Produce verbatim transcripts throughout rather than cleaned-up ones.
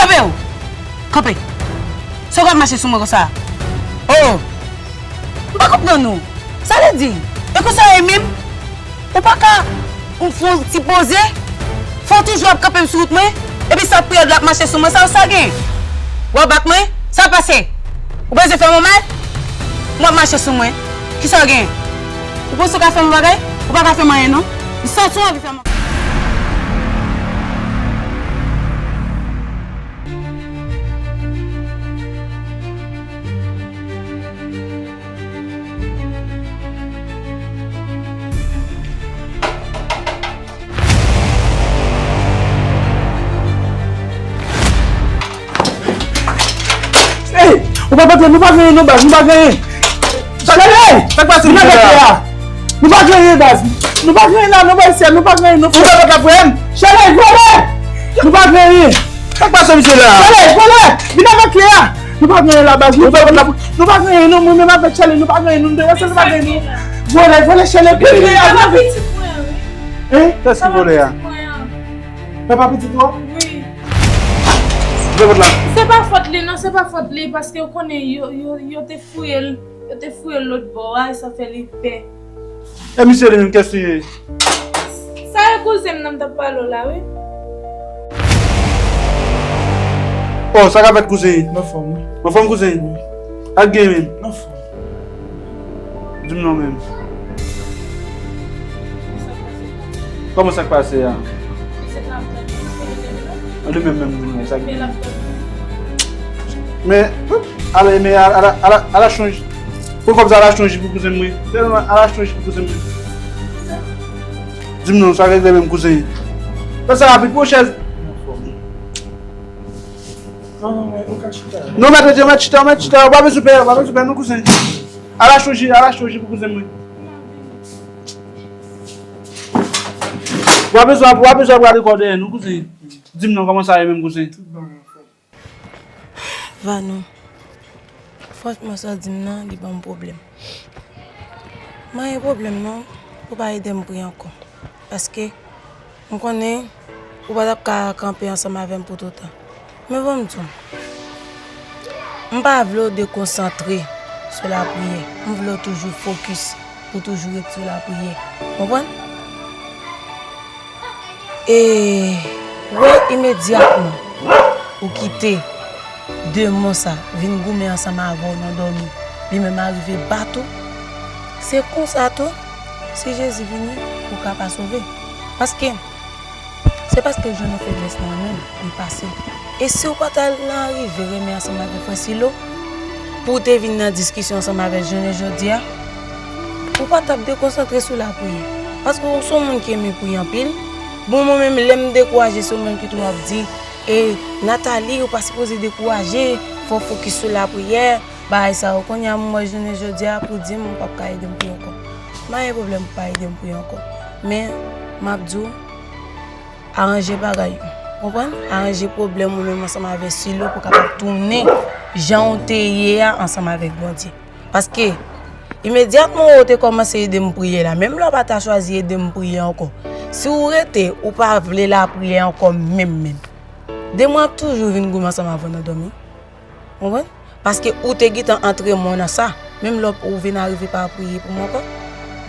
Kanpe w! Kanpe! Sa w ap mache sou mwen konsa? Oh! M pa konprann ou. Sa vle di? E konsa w ye menm? Ou pa ka, ou fè yon ti poze? Fò w toujou ap kanpe m sou wout mwen? Epi sa priyad la ap mache sou mwen, sa, sa gen? W ap bat mwen? Sa pase? Ou bezwen fè mwen mal? W ap mache sou mwen. Kisa w gen? Ou panse w ka fè m yon bagay? Ou pa ka fè m anyen non. M santi w anvi fè m. Ey! Ou pa pèdi, nou pa genyen non baz, nou pa genyen. Chale! Sa k pase, misye la? Nou pa genyen baz. Nou pa genyen la, nou pa isi, nou pa genyen non. Ou pa pèdi frè m? Chale, vole! Nou pa genyen. Sa k pase, misye la? Chale, vole! Vin avèk kle a. Nou pa genyen la baz. Nou pa genyen non, mwen menm avèk Chale, nou pa genyen non. Nou pa genyen non. Vole, vole, Chale, kle a. Hein? Kiyès ki vole a? Papa pitit ou a? Wi. Ouvè pòt la. Se pa fòt li non, se pa fòt li, paske ou konnen yo, yo, yo te fouye l, yo te fouye l lòt bò a, e sa fè li pè. E misye li menm, kiyès li ye? Sa e kouzen m nan m t ap pale w la, wi. Oh, sa k ap fèt kouzen? M anfòm, wi. M anfòm kouzen? Wi. Sa k gen menm? M anfòm. Di m non menm. Kòman sa k pase a? An li menm menm di mwen sa k gen. Men, ala, men, ala, ala, ala chonj. Pran kòb sa ala chonj pou kouzen mwen. Tèlman ala chonj pou kouzen mwen. Di m non, sa regle menm kouzen. Fè sa rapid, pran chèz. Non, non, men ou ka chita. Non, mèt rete, mèt chita, mèt chita. Ou pa bezwen pè, ou pa bezwen pè, non, kouzen. Ala chonj, ala chonj pou kouzen mwen. Ou pa bezwen, ou pa bezwen ap gade kò dèyè, non, kouzen. Di m non, kòman sa ye menm, kouzen? Tout bon, mon frè. Vanou, franchman, sa w di m nan, li ban m pwoblèm. M pa gen pwoblèm non, pou w pa ede m priye ankò. Paske, m konnen, ou pa t ap ka kanpe ansanm avè m pou toutan. Men ban m di w, m pa vle w dekonsantre sou lapriyè. M vle w toujou fokis pou toujou ret sou lapriyè. Konprann? E wè imedyatman ou kite demon sa vin goumen ansanm avè w nan dòmi, li menm arive bat ou, se konsa tou, si Jezi vini, ou ka pa sove. Paske, se paske l jwenn yon feblès nan ou menm, li pase. E si w pa t al nan rive renmen ansanm avèk frè Silo, pou w te vin nan diskisyon ansanm avè l jounen jodi a, ou pa t ap dekonsantre sou lapriyè. Paske ou se yon moun ki renmen priye anpil. Bon, mwen menm, lè m dekouraje, se ou menm ki toujou ap di, e, Nathalie, ou pa sipoze dekouraje, fò w fokis sou lapriyè, bagay sa yo. Kounye a, m wè jounen jodi a, pou di m, ou p ap ka ede m priye ankò. M pa gen pwoblèm pou pa ede m priye ankò. Men, m ap di w, aranje bagay yo. Konprann? Aranje pwoblèm ou menm ansanm avè Silo pou w kapab tounen jan w te ye a ansanm avèk Bondye. Paske, imedyatman ou te kòmanse ede m priye la, menm lè w pa ta chwazi ede m priye ankò, si w rete, ou pa vle lapriyè ankò menm menm. Demon ap toujou vin goumen ansanm avè w nan dòmi. Konprann? Paske ou te gentan antre men w nan sa. Menm lè w vin arive pa priye pou mwen ankò.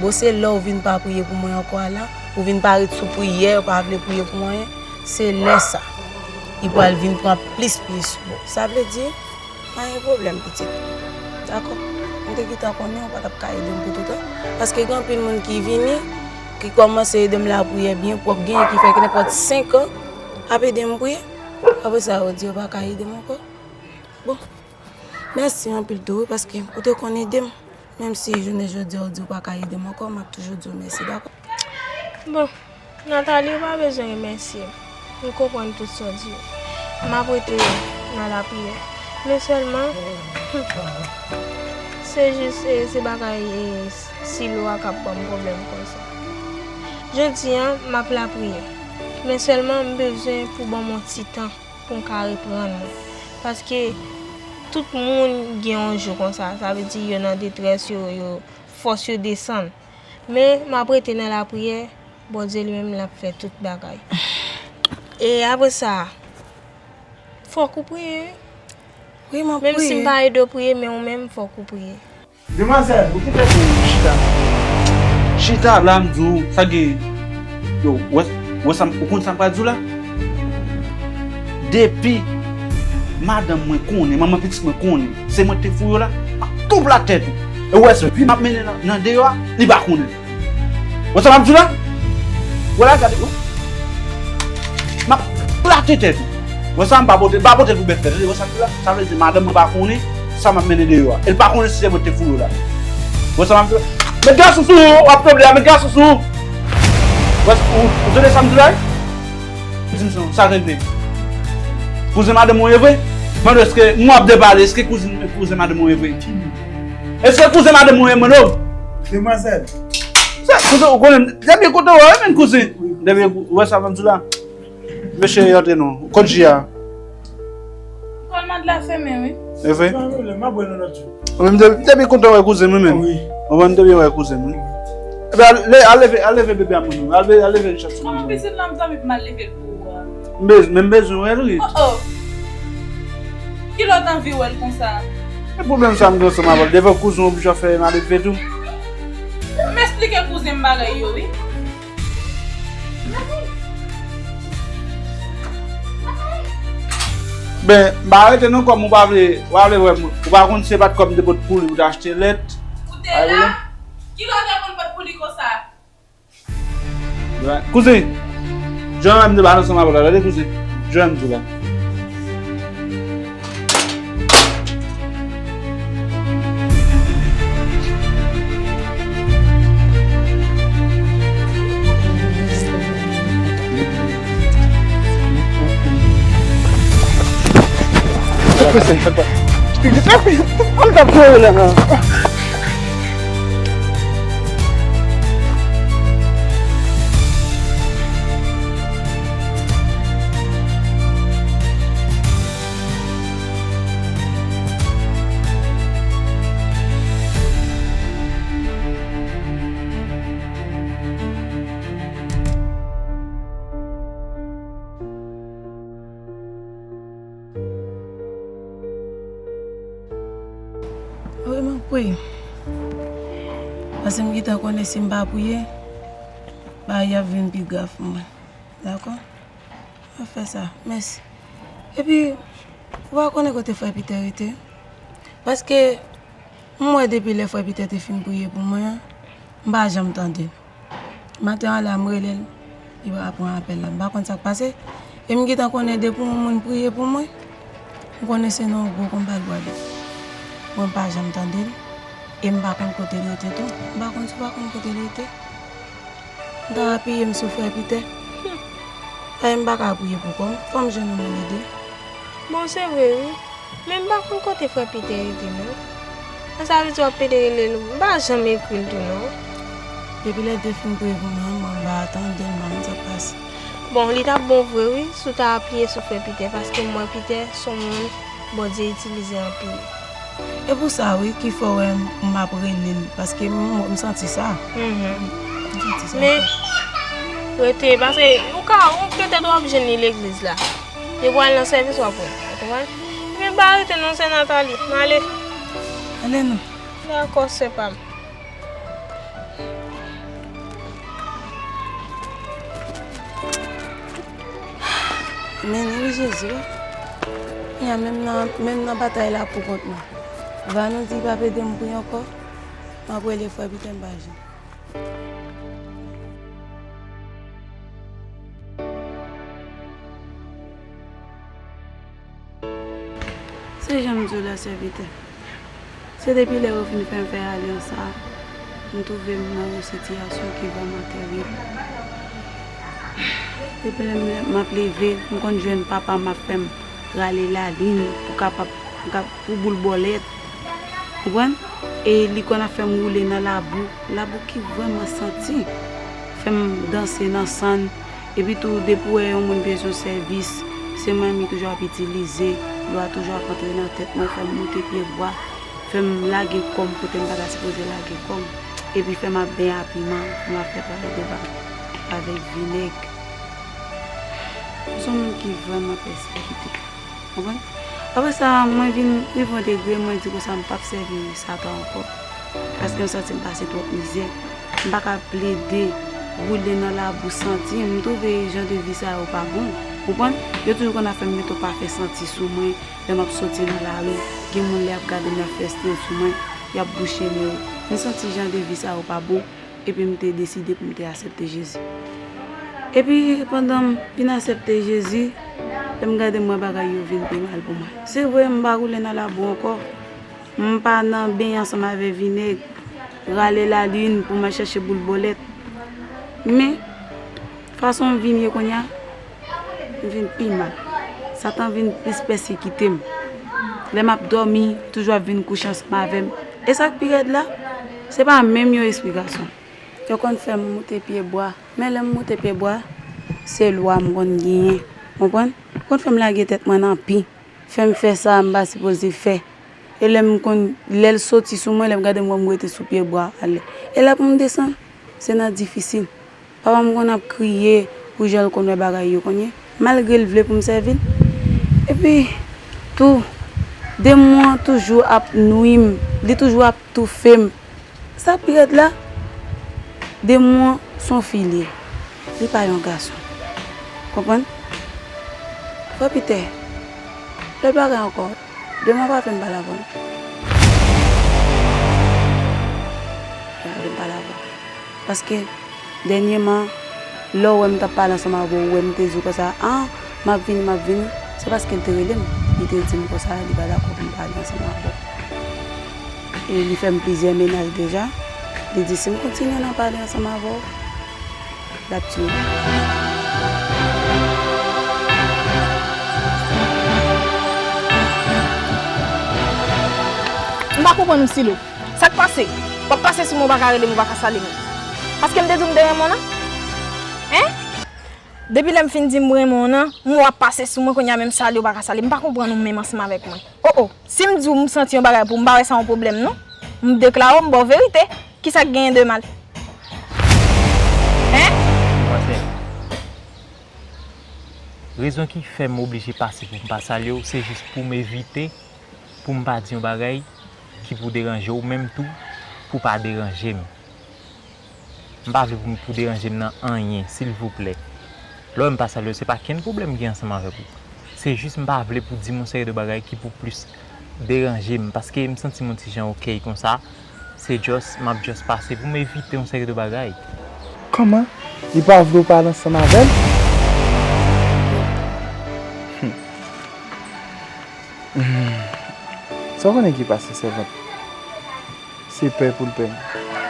Bon, se lè w vin pa priye pou mwen ankò a la, ou vin pa ret sou priyè, ou pa vle priye pou mwen anyen, se lè sa li pral vin pran plis plis. Bon, sa vle di, pa gen pwoblèm, pitit. Dakò? M te gentan konnen ou pa t ap ka ede m pou toutan. Paske gen anpil moun ki vini, ki kòmanse ede m lapriyè byen pwòp, genyen ki fè nenpòt senk an ap ede m priye. Apre sa, yo di yo pa ka ede m ankò. Bon, mèsi anpil tou, wi, paske ou te konn ede m. Menm si jounen jodi a ou di ou pa ka ede m ankò, m ap toujou di w mèsi, dakò? Bon, Nathalie, ou pa bezwen remèsye m. M konprann tout sa w di yo. M ap rete nan lapriyè. Men sèlman, se jis, e, se bagay, e, Silo a k ap ban m pwoblèm konsa. Jodi a, m ap lapriyè. Men sèlman, m bezwen pou ban m yon ti tan pou m ka reprann mwen. Paske tout moun gen yon jou konsa. Sa vle di yo nan detrès, yo, yo, fòs yo desann. Men m ap rete nan lapriyè, Bondye li menm l ap fè tout bagay. E apre sa, Fòk ou priye, wi. Wi, m ap priye. Menm si m pa ede w priye, men ou menm, fòk ou priye. Demwazèl, ou kite pou chita. Chita la, m di w, sa gen. Yo, wè, wè sa, ou konn sa m pral di w la? Depi madanm mwen konnen, manman pitit mwen konnen, se mwen ki te foure yo la, m ap tou plat tèt ou. E ou wè, se pi m ap mennen nan, nan deyò a, li pa konnen. Wè sa m ap di w la? Wè la, gade, wè. M ap plate tèt ou. Wè sa m pa pote, m pa pote pou bèt fè, tande, wè sa m di w la? Sa vle di madanm mwen pa konnen sa m ap mennen deyò a. E l pa konnen si se mwen ki te foure w la. Wè sa m ap di w la? Met gason sou ou, w ap tonbe a, met gason sou ou. Wè, ou, ou tande sa m di w la? Di m sa, sa regle. Kouzen madanm ou ye vre? Mande èske m ap depale, èske kouzen, kouzen madanm ou ye vre? Èske kouzen madanm ou ye, mande w? Demwazèl. Sa, kouzen, ou konnen, depi kote w wè, men kouzen. Depi, wè sa m di w la? Mesye, antre non. Kot ji a? Kòl mad la fèmen, wi. E vre? Pa pwoblèm, m ap wè nou lòt jou. Mwen, m te, m te byen kontan wè kouzen mwen menm. Wi. Mwen, m te byen wè kouzen mwen. Ebyen, al, le-, al leve, al leve bebe a pou nou. Al ve-, al leve chat sou mwen. Kòman pitit la, m zanmi pou m al leve l pou ou a? M bez-, men m bezwen wè l, wi. Oh, oh. Ki lè w t anvi wè l konsa? E pwoblèm sa m gen ansanm avè l. Devan kouzen w oblije ap fè malelve tou. M esplike kouzen m bagay yo, wi. Ben, m pa rete non, kòm ou pa vle, ou pa vle wè m. Ou pa konn se pa t kòm m te pot pou li pou te achte lèt. Ou te la? Ki lè w te konn pot pou li konsa? Kouzen, jan m te pale ansanm avè w la, tande kouzen, jan m di w la. Wi, m ap priye. Paske m gentan konnen si m pa priye, bagay ap vin pi grav pou mwen. Dakò? M ap fè sa. Mèsi. Epi, ou pa konnen kote frè Pitè rete? Paske m wè depi lè frè Pitè te fin priye pou mwen an, m pa janm tande l. Maten an la, m rele l, li pa pran apèl la. M pa konn sa k pase. E m gentan konnen depi yon moun priye pou mwen, m konnen se nan yon gwo konba l pral ye. Mwen, m pa janm tande l. E m pa konn kote l rete tou. M pa konn si w pa konn kote l rete. M ta apiye m sou frè Pitè. Paske m pa ka priye pou kò m. Fò m jwenn yon moun ede. Bon, se vre, wi. Men m pa konn kote frè Pitè rete, non. Sa vle di w ap pede rele l, ou pa janm ekri l tou, non. Depi lè l te fin priye pou mwen, mwen pa tande l, m pa konn sa k pase. Bon, li t ap bon vre, wi, si w ta apiye sou frè Pitè, paske m wè Pitè se yon moun Bondye itilize anpil. E pou sa, wi, ki fè w wè m, m ap rele l, paske m, m santi sa. Mhm. M santi sa. Men, rete, paske ou ka, ou petèt w ap jwenn li legliz la. Depi w al nan sèvis, w ap wè l. Ou konprann? Men pa rete non, sè Nathalie. M ale. Ale non. Dakò, sè pa m. Men wi, Jezi, wi. Kounya, menm nan, menm nan batay la poukont mwen. Vanou di l p ap ede m priye ankò. M ap rele frè Pitè, m pa jwenn. Se jan m di w la, sèvitè. Se depi lè yo fin fè m fè alyans sa a, m twouve m nan yon sitiyasyon ki vrèman terib. Depi lè m, m ap leve, m konn jwenn papa m ap fè m rale lalin pou kapab, pou ka, pou boul bòlèt. Konprann? E li konn ap fè m woule nan labou, labou ki vrèman santi. Fè m danse nan sann. Epi tou, depi w wè yon moun bezwen sèvis, se mwen li toujou ap itilize. Lwa toujou ap antre nan tèt mwen, fè m moute pye bwa, fè m lage kò m kote m pa ta sipoze lage kò m. Epi fè m ap benyen a piman, fè m ap fè pale devan avèk vinèg. M se yon moun ki vrèman pèsekite. Konprann? Apre sa, mwen vin rive yon degre, mwen di konsa m p ap sèvi Satan ankò. Paske m santi m pase twòp mizè. M pa ka plede woule nan labou santi m. M twouve jan de vi sa yo pa bon. Konprann? Yo toujou konn ap fè m mete yon pafen santi sou mwen. Lè m ap soti nan lari, gen moun lè y ap gade m, y ap fè estren sou mwen, y ap bouche men yo. M santi jan de vi sa yo pa bon. Epi m te deside pou m te aksepte Jezi. Epi pandan m fin aksepte Jezi, lè m gade m wè bagay yo vin pi mal pou mwen. Se vre, m pa woule nan labou ankò. M pa nan benyen ansanm avè vinèg, rale lalin pou m al chèche boul bòlèt. Men, fason m vin ye kounye a, m vin pi mal. Satan vin plis pèsekite m. Lè m ap dòmi, li toujou ap vin kouche ansanm avè m. E sa k pi rèd la, se pa menm yon esplikasyon. Yo konn fè m moute pye bwa, men lè m moute pye bwa, se lwa m konn genyen. Konprann? Yo konn fè m lage tèt mwen nan pi. Fè m fè sa m pa sipoze fè. E lè m konn, lè l soti sou mwen, lè m gade m wè m rete sou pye bwa a, lè, e lè pou m desann, se nan difisil. Papa m konn ap kriye pou jan l konn wè bagay yo konn ye, malgre l vle pou m sèvi l. Epi tou, demon an toujou ap nwi m, li toujou ap toufe m. Sa pi rèd la, demon an se yon fi li ye. Li pa yon gason. Konprann? Frè Pitè, lòt bagay ankò, demon an pa vle m pale avè w non. Li pa vle m pale avè w. Paske, dènyèman, lè w wè m t ap pale ansanm avè w, ou wè m te di w konsa, a, m ap vini, m ap vini, se paske l te rele m. Li te di m konsa, li pa dakò pou m pale ansanm avè w. E li fè m plizyè menaj deja. Li di si m kontinye nan pale ansanm avè w, l ap tiye m. M pa konprann ou, Silo. Sa k pase? W ap pase sou mwen, ou pa ka rele m, ou pa ka salye m. Paske m te di w m te renmen w nan? Hein? Depi lè m fin di m renmen w nan, m wè w ap pase sou mwen, kounye a menm salye w pa ka salye m. M pa konprann ou menm ansanm avèk mwen. O, o, si m di w m santi yon bagay pou w, m pa wè sa yon pwoblèm non. M deklare w, m ba w verite. Kisa k genyen de mal? Hein? Demwazèl, rezon ki fè m oblije pase pou m pa salye w, se jis pou m evite, pou m pa di yon bagay ki pou deranje w, menm tou pou w pa deranje m. M pa vle pou, pou deranje m nan anyen, silvouplè. Lè w wè m pa salye w, se pa kenn pwoblèm m gen ansanm avèk ou. Se jis m pa vle pou di m yon seri de bagay ki pou plis deranje m, paske m santi m yon ti jan okèy konsa. Se just, m ap just pase pou m evite yon seri de bagay. Kòman? Li pa vle w pale ansanm avè l? Hmm. Hmm. Sa w konnen ki pase, sèvant? Se pè pou l pè m.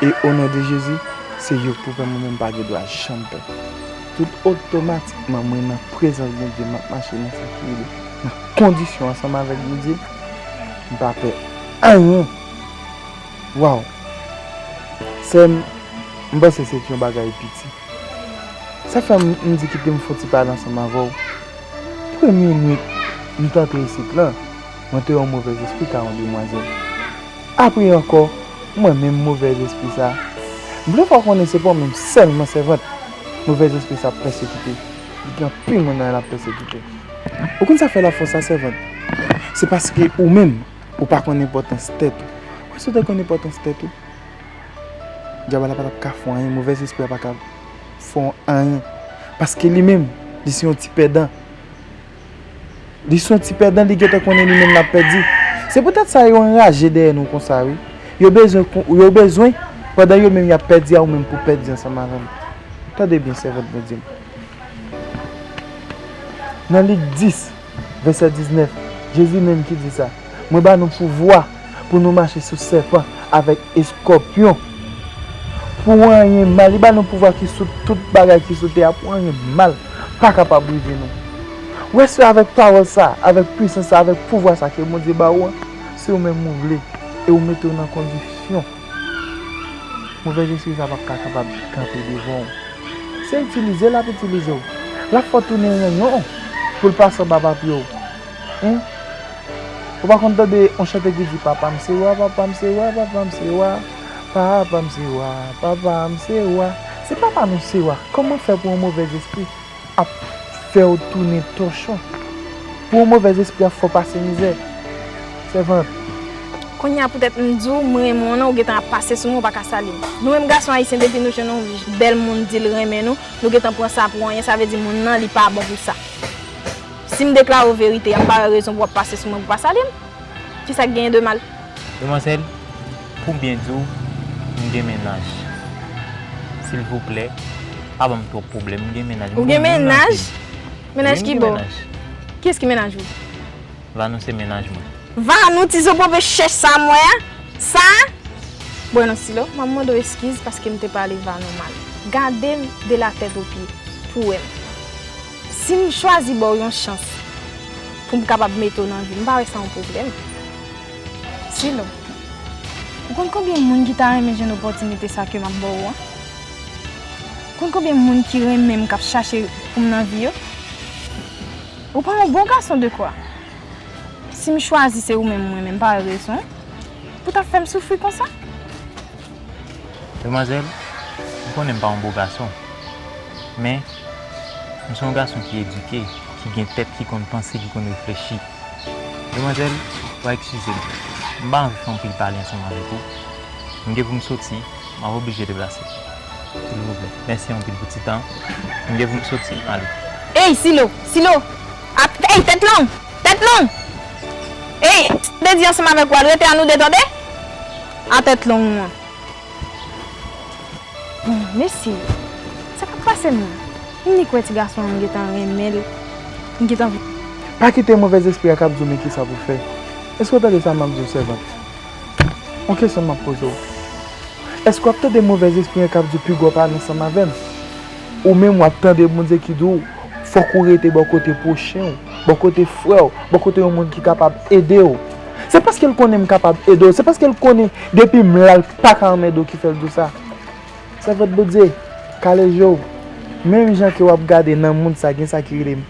E o non de Jezi, se youk pou pè m, mwen menm m pa gen dwa janm pè. Tout otomatikman, mwen nan prezans Bondye, m ap mache nan sa ki rele, nan kondisyon ansanm avèk Bondye. M pa pè anyen. Waw! Sè m, m panse se te yon bagay piti. Sa fè m, m di kite m fè yon ti pale ansanm avè w. Premye nwit m t antre isit lan, mwen te wè yon movèzespri kay yon demwazèl. Apre ankò, mwen menm movèzespri sa. M vle fè w konnen se pa w menm sèlman sèvant movèzespri sa ap pèsekite. Li gen anpil moun nan l ap pèsekite. Ou konn sa fè l ap fè w sa, sèvant? Se paske ou menm, ou pa konn enpòtans tèt ou. Wè, si w te konn enpòtans tèt ou, dyab la pa t ap ka fè w anyen, movèzespri a pa ka fè w anyen. Paske li menm, li se yon ti pèdan. Li se yon ti pèdan, li gentan konnen li menm l ap pèdi. Se poutèt sa yo anraje dèyè nou konsa, wi. Yo bezwen, yo bezwen, pandan yo menm y ap pèdi a, ou menm pou w pèdi ansanm avè m. Tande byen, sèvant Bondye m. Nan Lik dis, vèsè diznèf, Jezi menm ki di sa, mwen ba nou pouvwa pou nou mache sou sèpan avèk eskòpyon. Pou anyen mal, li ba nou pouvwa ki sou tout bagay ki sou tè a, pou anyen mal pa kapab rive nou. Ou wè, se avèk pawòl sa, avèk pwisans sa, avèk pouvwa sa ke Bondye ba ou an, se ou menm ou vle, e ou mete w nan kondisyon. Movèzespri sa p ap ka kapab kanpe devan w. Se itilize l ap itilize w. L ap fè w tounen ranyon pou l pase anba papye w. Hen? Ou pa konn tande yon chante ki di, papa m se wa, papa m se wa, papa m se wa, papa m se wa, papa m se wa. Se papa nou se wa. Kòman fè pou yon movèzespri ap fè w tounen tòchon? Pou yon movèz espri ap fè w pase mizè. Sèvant. Kounye a poutèt m di w m renmen w nan, ou gentan ap pase sou mwen, ou pa ka sali m. Nou menm gason ayisyen, depi nou jwenn yon bèl moun di l renmen nou, nou gentan pran sa pou anyen, sa vle di moun nan li pa bon pou sa. Si m deklare w verite a, m pa wè rezon pou w ap pase sou mwen pou w pa sali m. Kisa k genyen de mal? Demwazèl, pou m byen di w, m gen mennaj. Silvouplè, pa ban m twòp pwoblèm, m gen mennaj. Ou gen mennaj? Mennaj ki bò? Kiyès ki mennaj ou? Vanou se mennaj mwen. Vanou, ti zopope chèch sa m wè a? Sa? Bon, non, Silo, m ap mande w eskiz paske m te pale Vanou mal. Gade m de la tèt o pye pou w wè m. Si m chwazi ba w yon chans pou m kapab mete w nan vi m, m pa wè sa yon pwoblèm. Silo, ou konn konbyen moun ki ta renmen jwenn opòtinite sa ke m ap ba w an? Ou konn konbyen moun ki renmen m k ap chache pou m nan vi yo? Ou pa yon bon gason de kwa. Si m chwazi se ou menm mwen menm pa rezon pou t ap fè m soufri konsa. Demwazèl, m konnen m pa yon bo gason, men m se yon gason ki edike, ki gen tèt, ki konn panse, ki konn reflechi. Demwazèl, w a eskize m. M pa anvi fè anpil pale ansanm avèk ou. M gen pou m soti, m ap oblije deplase. Silvouplè, mèsi anpil pou ti tan. M gen pou m soti, m ale. Ey, Silo, Silo! Ap, ey, tèt long! Tèt long! Ey, m te di ansanm avèk ou al rete a nou de, tande? A tèt long ou an. Bon, mesye, sa k ap pase m nan? M nik wè ti gason an m gentan renmen l. M gentan vle. Pa kite movèz espri a k ap di w men kisa pou w fè. Èske w tande sa m ap di w, sèvant? Yon kesyon m ap poze w. Èske w ap tande movèz espri an k ap di w piga w pa ale ansanm avè m? Ou menm w ap tande Bondye ki di w fòk ou rete bò kote pwochen w, bò kote frè w, bò kote yon moun ki kapab ede w. Se paske l konnen m kapab ede w, se paske l konnen depi m la l pa ka anmède w ki fè l di w sa. Sèvant Bondye, kale je w. Menm jan ke w ap gade nan mond sa gen sa ki rele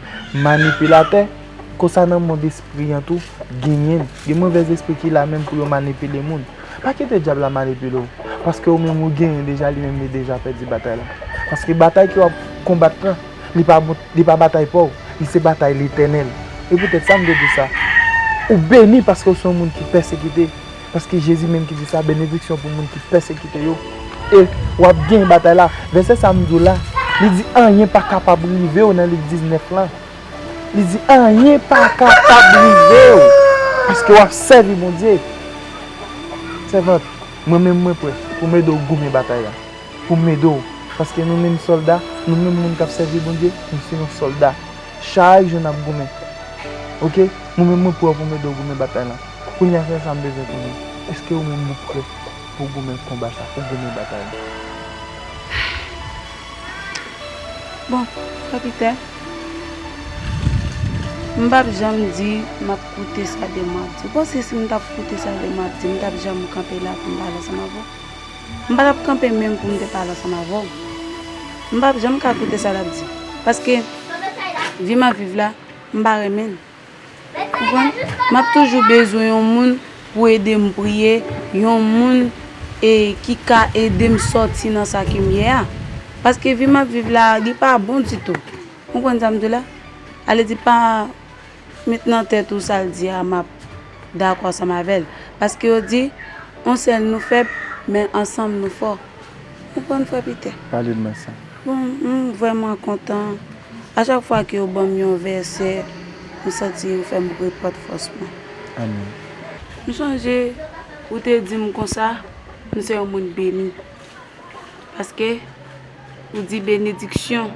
manipilatè, konsa nan mond espri an tou genyen. Gen movèz espri ki la menm pou yo manipile moun. Pa kite dyab la manipile w, paske ou menm ou genyen deja, li menm li deja pèdi batay la. Paske batay ke w ap konbat lan, li pa bon, li pa batay pa w, li se batay Letènèl. E poutèt sa m te di w sa. Ou beni paske w se yon moun ki pèsekite. Paske Jezi menm ki di sa, benediksyon pou moun ki pèsekite yo. E w ap genyen batay la. Vèsè sa m di w la, li di anyen pa kapab rive w nan Lik diznèf lan. Li di anyen pa kapab rive w. Paske w ap sèvi Bondye. Sèvant, mwen menm mwen prè pou m ede w goumen batay la. Pou m ede w. Paske nou menm sòlda, nou menm moun k ap sèvi Bondye, nou se yon sòlda. Chak jou n ap goumen. Oke? Mwen menm mwen prè pou m ede w goumen batay lan. Kounye a se sa m bezwen konnen. Èske ou menm ou prè pou w goumen konba sa, pou w goumen batay la? Bon, Frè Pitè, m p ap janm di m ap koute sa Dema ap di. Ou panse si m t ap koute sa Dema ap di, m t ap janm kanpe la pou m pale ansanm avè w? M pa t ap kanpe menm pou m te pale ansanm avè w. M p ap janm ka koute sa l ap di. Paske vi m ap viv la, m pa renmen l. Konprann? M ap toujou bezwen yon moun pou ede m priye, yon moun e ki ka ede m sòti nan sa ke m ye a. Paske vi m ap viv la, li pa bon ditou. Ou konprann sa m di w la? Ale di pa met nan tèt ou sa l di a m ap dakò ansanm avè l. Paske yo di, yon sèl nou fèb, men ansanm nou fò. Ou konprann, Frè Pitè? Pale m sa. Bon, m vrèman kontan. A chak fwa ke yo ban m yon vèsè, m santi yo fè m reprann fòs mwen. Amèn. M sonje ou te di m konsa, m se yon moun beni. Paske ou di benediksyon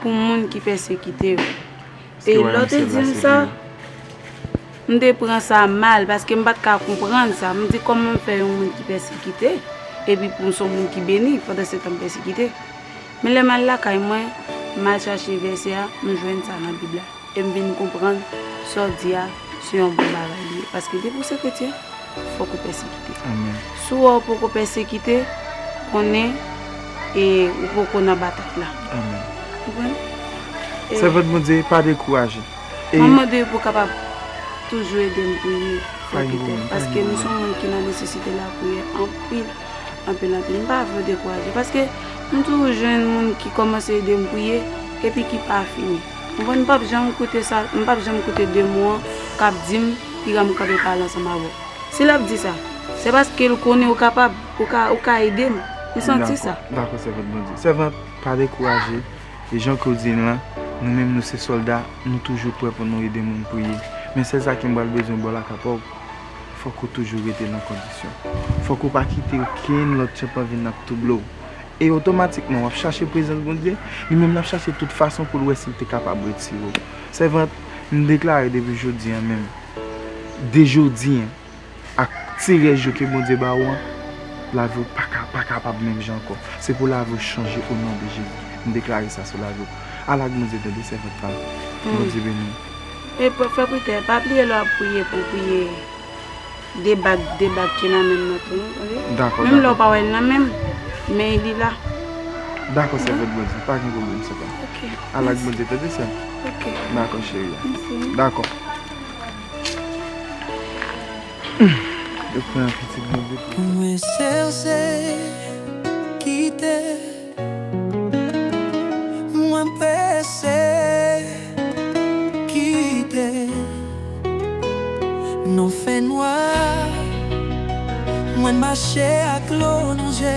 pou moun ki pèsekite yo. E lè w te di m sa, m te pran sa mal, paske m pa t ka konprann sa. M di, kòman m fè yon moun ki pèsekite, epi pou m se yon moun ki beni, pandan se tan m pèsekite? Men lè m al lakay mwen, m al chache vèsè a, m jwenn sa nan Bib la. E m vin konprann sa w di a, se yon bon bagay li ye. Paske depi w se kretyen, fòk ou pèsekite. Si w wè w poko pèsekite, konnen e ou poko nan batay la. Ou konprann? E Sèvant Bondye, pa dekouraje. E m ap mande w pou w kapab toujou ede m priye, Frè Pitè, paske m se yon moun ki nan nesesite lapriyè anpil, anpil, anpil. M pa vle w dekouraje, paske m toujou jwenn moun ki kòmanse ede m priye, epi ki pa fini. Ou konprann, m p ap janm koute sa, m p ap janm koute de mo an k ap di m piga m kanpe pale ansanm avè w. Si l ap di sa, se paske l konnen ou kapab, ou ka, ou ka ede m. M santi sa. Dakò, sèvant Bondye. Sèvant, pa dekouraje. E jan ke w di l lan, nou menm nou se sòlda, nou toujou prè pou nou ede moun priye. Men sèl sa ke m pral bezwen ba w lakapòg, fòk ou toujou rete nan kondisyon. Fòk ou pa kite okenn lòt tchanpan vin ap twouble w. E otomatikman, w ap chache prezans Bondye, li menm l ap chache tout fason pou l wè si l te kapab retire w. Sèvant, m deklare depi jodi a menm, de jodi a, ak ti rès jou ke Bondye ba ou an, lavi w pa ka, pa kapab menm jan ankò. Se pou lavi w chanje o non de Jezi. M deklare sa sou lavi w. Al ak Bondye tande sèvant pa m. Bondye beni w. E frè Pwitè, pa bliye lè w ap priye pou w priye de bag, de bag ki nan men m nan tou, tande? Dakò, menm lè w pa wè l nan men m, men li la. Dakò, sèvant Bondye, pa gen pwoblèm, sè pa m. Ok. Al ak Bondye tande sè m. Ok. Dakò, cheri. Mèsi. Dakò. Yo pran pitit Bondye pou ou. Mwen sèse kite, mwen prese kite. Nan fènwa, mwen mache ak dlo nan je.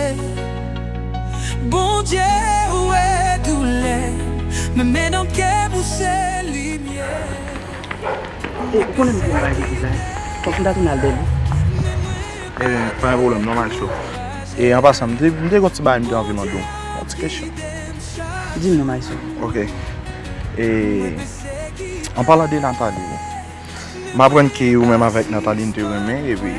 Bondye wè doulè, men men nan pye m ou se limyè. E, ou konnen m gen yon bagay ki di la, fòk m ta tounen al dèyè li. Ebyen, pa gen pwoblèm, non, Maestro. E, an pasan, m te, m te gen yon ti bagay m te anvi mande w. Yon ti kesyon. Di m non, Maestro. Ok. E, an palan de Nathalie, m aprann ke ou menm avèk Nathalie, n te renmen, epi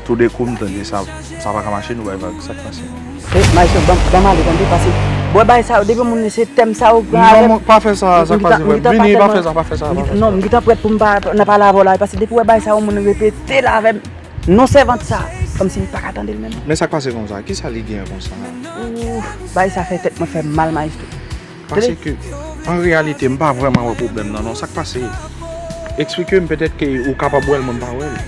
toudenkou, m tande sa, sa pa ka mache, nou bay vag, sa k pase? E, Maestro, ban, ban m ale, tande, pase, bwè, bay sa yo, depi moun se tèm sa yo pran avè m. Non, pa fè sa, sa k pase, frè. Vini, pa fè sa, pa fè sa, pa fè sa. Non, m gentan prèt pou m pa, nan pale avè w la, pase depi w wè bay sa yo, moun repete l avè m. Non sèvant sa, kòmsi m pa ka tande l menm. Men sa k pase konsa, kisa li genyen konsa? Ooh, bay sa fè tèt mwen fè mal, Maestro. Paske, an reyalite, m pa vrèman wè pwoblèm nan, non. Sa k pase? Eksplike m, petèt ke ou kapab wè l, mwen m pa wè l.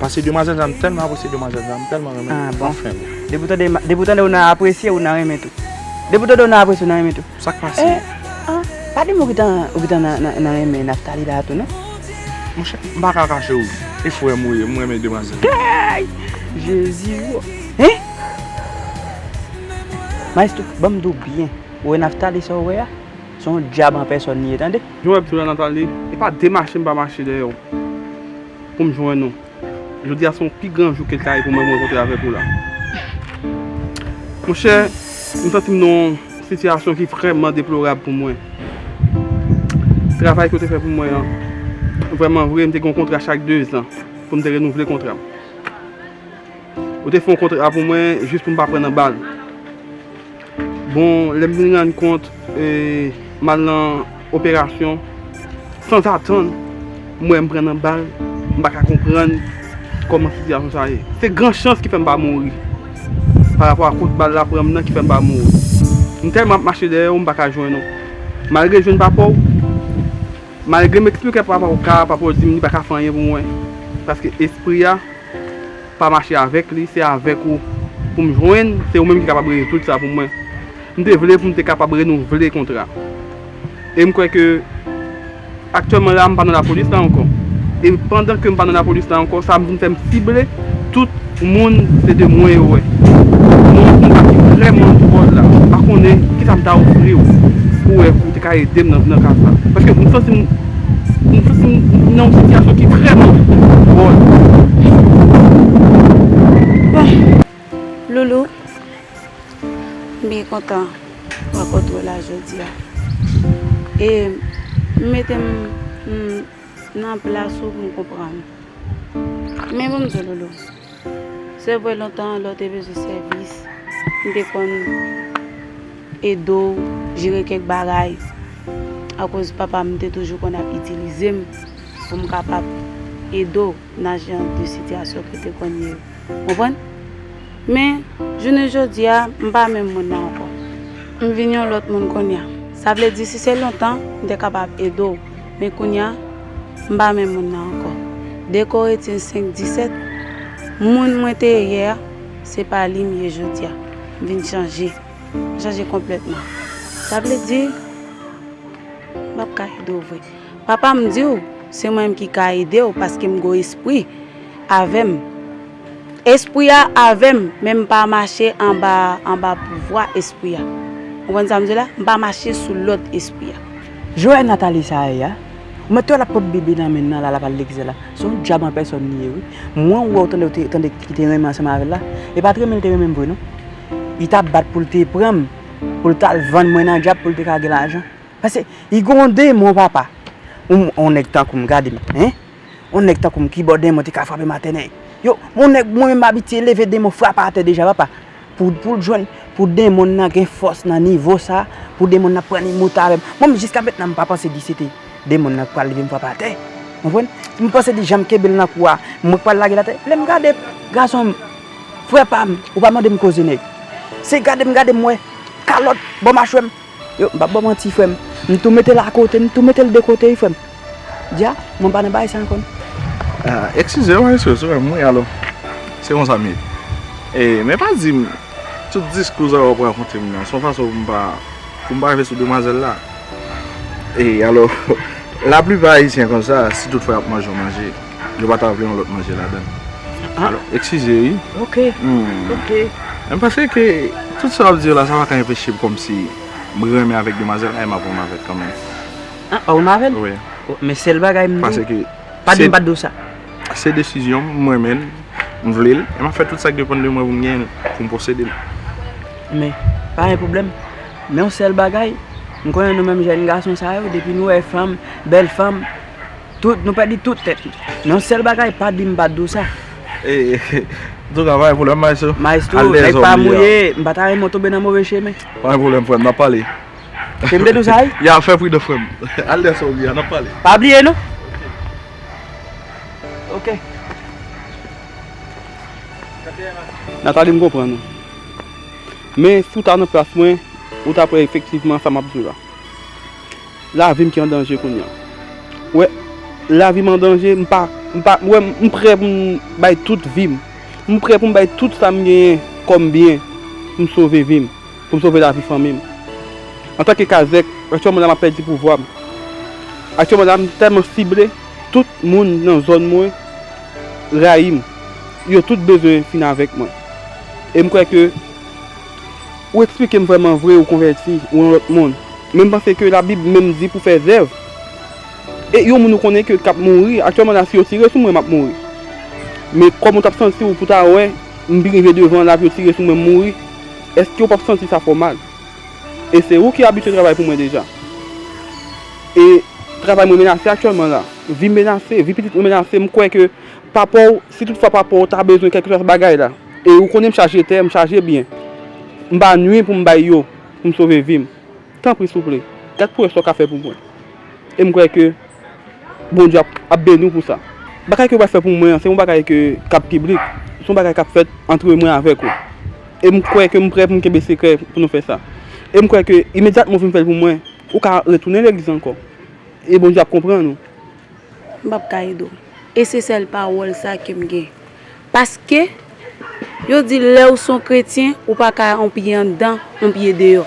Paske demwazèl sa, m tèlman apresye demwazèl sa, m tèlman renmen l. Ah, bon. Anfen. Depi w tande, depi w tande ou nan apresye, ou nan renmen tou. Depi w tande ou nan apresye, ou nan renmen tou. Sa k pase? Eh, ah, pa di m ou gentan, ou gentan nan, nan, nan renmen Naftali la tou, non? Monchè, m pa ka kache w. E frè m ou ye, m renmen demwazèl. Hey! Jezi, wo. Hein? Maestro, ban m di w byen. Ou wè Naftali sa w wè a? Se yon dyab an pèsòn li ye, tande. Jan w wè m sou la, Naftali, e pa de mache m pa mache dèyè w pou m jwenn ou. Jodi a se yon pi gran jou ke l ta ye pou mwen rankontre avèk ou la. Monchè, m santi m nan yon sitiyasyon ki vrèman deplorab pou mwen. Travay ke w te fè pou mwen an, vrèman vre, m te gen yon kontra chak de zan pou m te renouvle kontra m. Ou te fè yon kontra pou mwen jis pou m pa pran nan bal. Bon, lè m vin rann kont, e, m al nan operasyon, sanzatann, m wè m pran nan bal, m pa ka konprann kòman sitiyasyon sa ye. Se gran chans ki fè m pa mouri. Pa rapò a kout bal la pran m nan ki fè m pa mouri. M tèlman ap mache dèyè w, m pa ka jwenn ou. Malgre jwenn papa w, malgre m eksplike papa w ka, papa w di m li pa ka fè anyen pou mwen. Paske espri a pa mache avèk li, se avèk ou pou m jwenn, se ou menm ki kapab rezoud sa pou mwen. M te vle pou m te kapab renouvle kontra. E m kwè ke aktyèlman la, m pa nan lapolis la ankò. E pandan ke m pa nan lapolis la ankò, sa vin fè m sible tout moun se de mwen yo wè. Yon konba ki vrèman dwòl la. M pa konnen kisa m ta ofri w pou wè ou te ka ede m nan, nan ka sa. Paske m santi m, m santi m nan yon sitiyasyon ki vrèman dwòl. Bon, Loulou, m byen kontan rankontre w la jodi a. E m mete m, m nan plas ou pou m konprann. Men pou m di w, Loulou, se vre lontan lè w te bezwen sèvis, m te konn ede w jere kèk bagay. Akoz papa m te toujou konn ap itilize m pou m kapab ede w nan jan de sitiyasyon ke w te konn ye yo. Konprann? Men, jounen jodi a, m pa menm moun nan ankò. M vin yon lòt moun kounye a. Sa vle di, si se lontan, m te kapab ede w. Men kounye a, m pa menm moun nan ankò. De Korentyen senk disèt, moun mwen te ye yè a, se pa li m ye jodi a. M vin chanje. M chanje konplètman. Sa vle di, m pa Ka ede w vre. Papa, m di w, se mwen menm ki ka ede w, paske m gen yon espri avè m. Espri a avè m, men m pa mache anba, anba pouvwa espri a. Ou konprann sa m di w la? M pa mache sou lòd espri a. Jwè Nathalie sa a ye a. Ou mèt wè l ap pot bebe nan men l nan la, l ap al legliz la. Se yon dyab an pèsòn li ye, wi. Mwen, ou wè, ou tande, ou te, tande ki te renmen ansanm avè l la. E pa t renmen l te renmen m vre, non. Li t ap bat pou l te pran m, pou l t al vann mwen nan dyab, pou l te ka gen lajan. Paske li gen yon demon, papa. Yon, yon nèg tankou m, gade m, en? Yon nèg tankou m ki bò demon te ka frape m atè, nèg. Yo, yon nèg mwen menm m abitye leve demon frape atè deja, papa. Pou, pou l jwenn, pou demon nan gen fòs nan nivo sa, pou demon nan pran li moute avè m. Mwen menm jiska mentnan m pa panse di se te demon nan k pral leve m frape atè. Konprann? M panse di jan m kenbe l nan kou a, mwen k pral lage l atè. Lè m gade, gason m, frè pa m, ou pa mande m koze, nèg. Se gade m gade m wè kalòt bò machwè m. Yo, m p ap ba w manti, frè m. M tou mete l akote, m tou mete l de kote, wi, frè m. Dja, mwen pa nan bagay sa ankò, non. Ah, eskize, wi, eskize, frè m, wi, alò. Se konsa m ye. E, men pa di m, tout diskou sa yo w ap rakonte m nan, se yon fason pou m pa, pou m pa rive sou demwazèl la. E, alò, laplipa ayisyen konsa, si tout fwa y ap manje yon manje, yo pa ta vle yon lòt manje ladan l. Ah. Alò, eskize, wi. Ok. Hmm. Ok. Men m panse ke tout sa w ap di yo la, sa pa ka anpeche m kòmsi m renmen avèk demwazèl la, e m ap renmen avè l kanmenm. Ah, ou renmen avè l? Wi. Oh, men sèl bagay m di, paske pa di m pa t di w sa. Se desizyon m, m renmen l, m vle l, e m ap fè tout sa k depann de mwen pou m genyen l, pou m posede l. Men, pa gen pwoblèm. Men yon sèl bagay, m konnen nou menm jèn gason sa yo, depi nou wè fanm, bèl fanm, tout, nou pèdi tout tèt nou. Men yon sèl bagay, pa di m pa t di w sa. E, antouka, pa gen pwoblèm, maestro. Maestro, nèg pa mouye, m pa ta renmen w tonbe nan move chemen. Pa gen pwoblèm, frè m, n ap pale. Se m te di w sa, wi? Ya, fè pridan, frè m. Al lè sa w ye a, n ap pale. Pa bliye, non? Ok. Nathalie, m konprann ou. Men, si w ta nan plas mwen, ou t ap wè efektivman sa m ap di w la. Lavi m ki an danje kounye a. Ou wè, lavi m an danje, m pa, m pa, ou wè, m prè pou m bay tout vi m. M prè pou m bay tout sa m genyen kòm byen pou m sove vi m, pou m sove lavi fanmi m. Antanke kazèk, aktyèlman la m ap pèdi pouvwa m. Aktyèlman la m tèlman sible, tout moun nan zòn mwen rayi m. Yo tout bezwen fin avèk mwen. E m kwè ke ou eksplike m vrèman vre ou konvèti, ou yon lòt moun. Men m panse ke Labib menm di pou fè zèv. E yon moun ou konnen ke k ap mouri, aktyèlman la si yo tire sou mwen, m ap mouri. Men kòman w t ap santi w pou w ta wè m vin rive devan la, pou yo tire sou mwen, m mouri? Èske w p ap santi sa fè w mal? E se ou ki abitye travay pou mwen deja. E travay mwen menase aktyèlman la. Vi m menase, vi pitit mwen menase. M kwè ke papa w, si toutfwa papa w ta bezwen kèlkeswa bagay la, e ou konnen m chaje tè, m chaje byen, m pa nwi pou m bay yo, pou m sove vi m. Tanpri, souple, gad pou wè sa w ka fè pou mwen. E m kwè ke Bondye ap, ap beni w pou sa. Bagay ke w pral fè pou mwen an, se yon bagay ke, k ap piblik. Se yon bagay k ap fèt antre mwen avèk ou. E m kwè ke m prè pou m kenbe sekrè pou nou fè sa. E m kwè ke imedyatman w fin fè l pou mwen, ou ka retounen legliz ankò. E Bondye ap konprann ou. M p ap ka ede w. E se sèl pawòl sa ke m gen. Paske, yo di lè w se yon kretyen, ou pa ka yon pye anndan, yon pye deyò.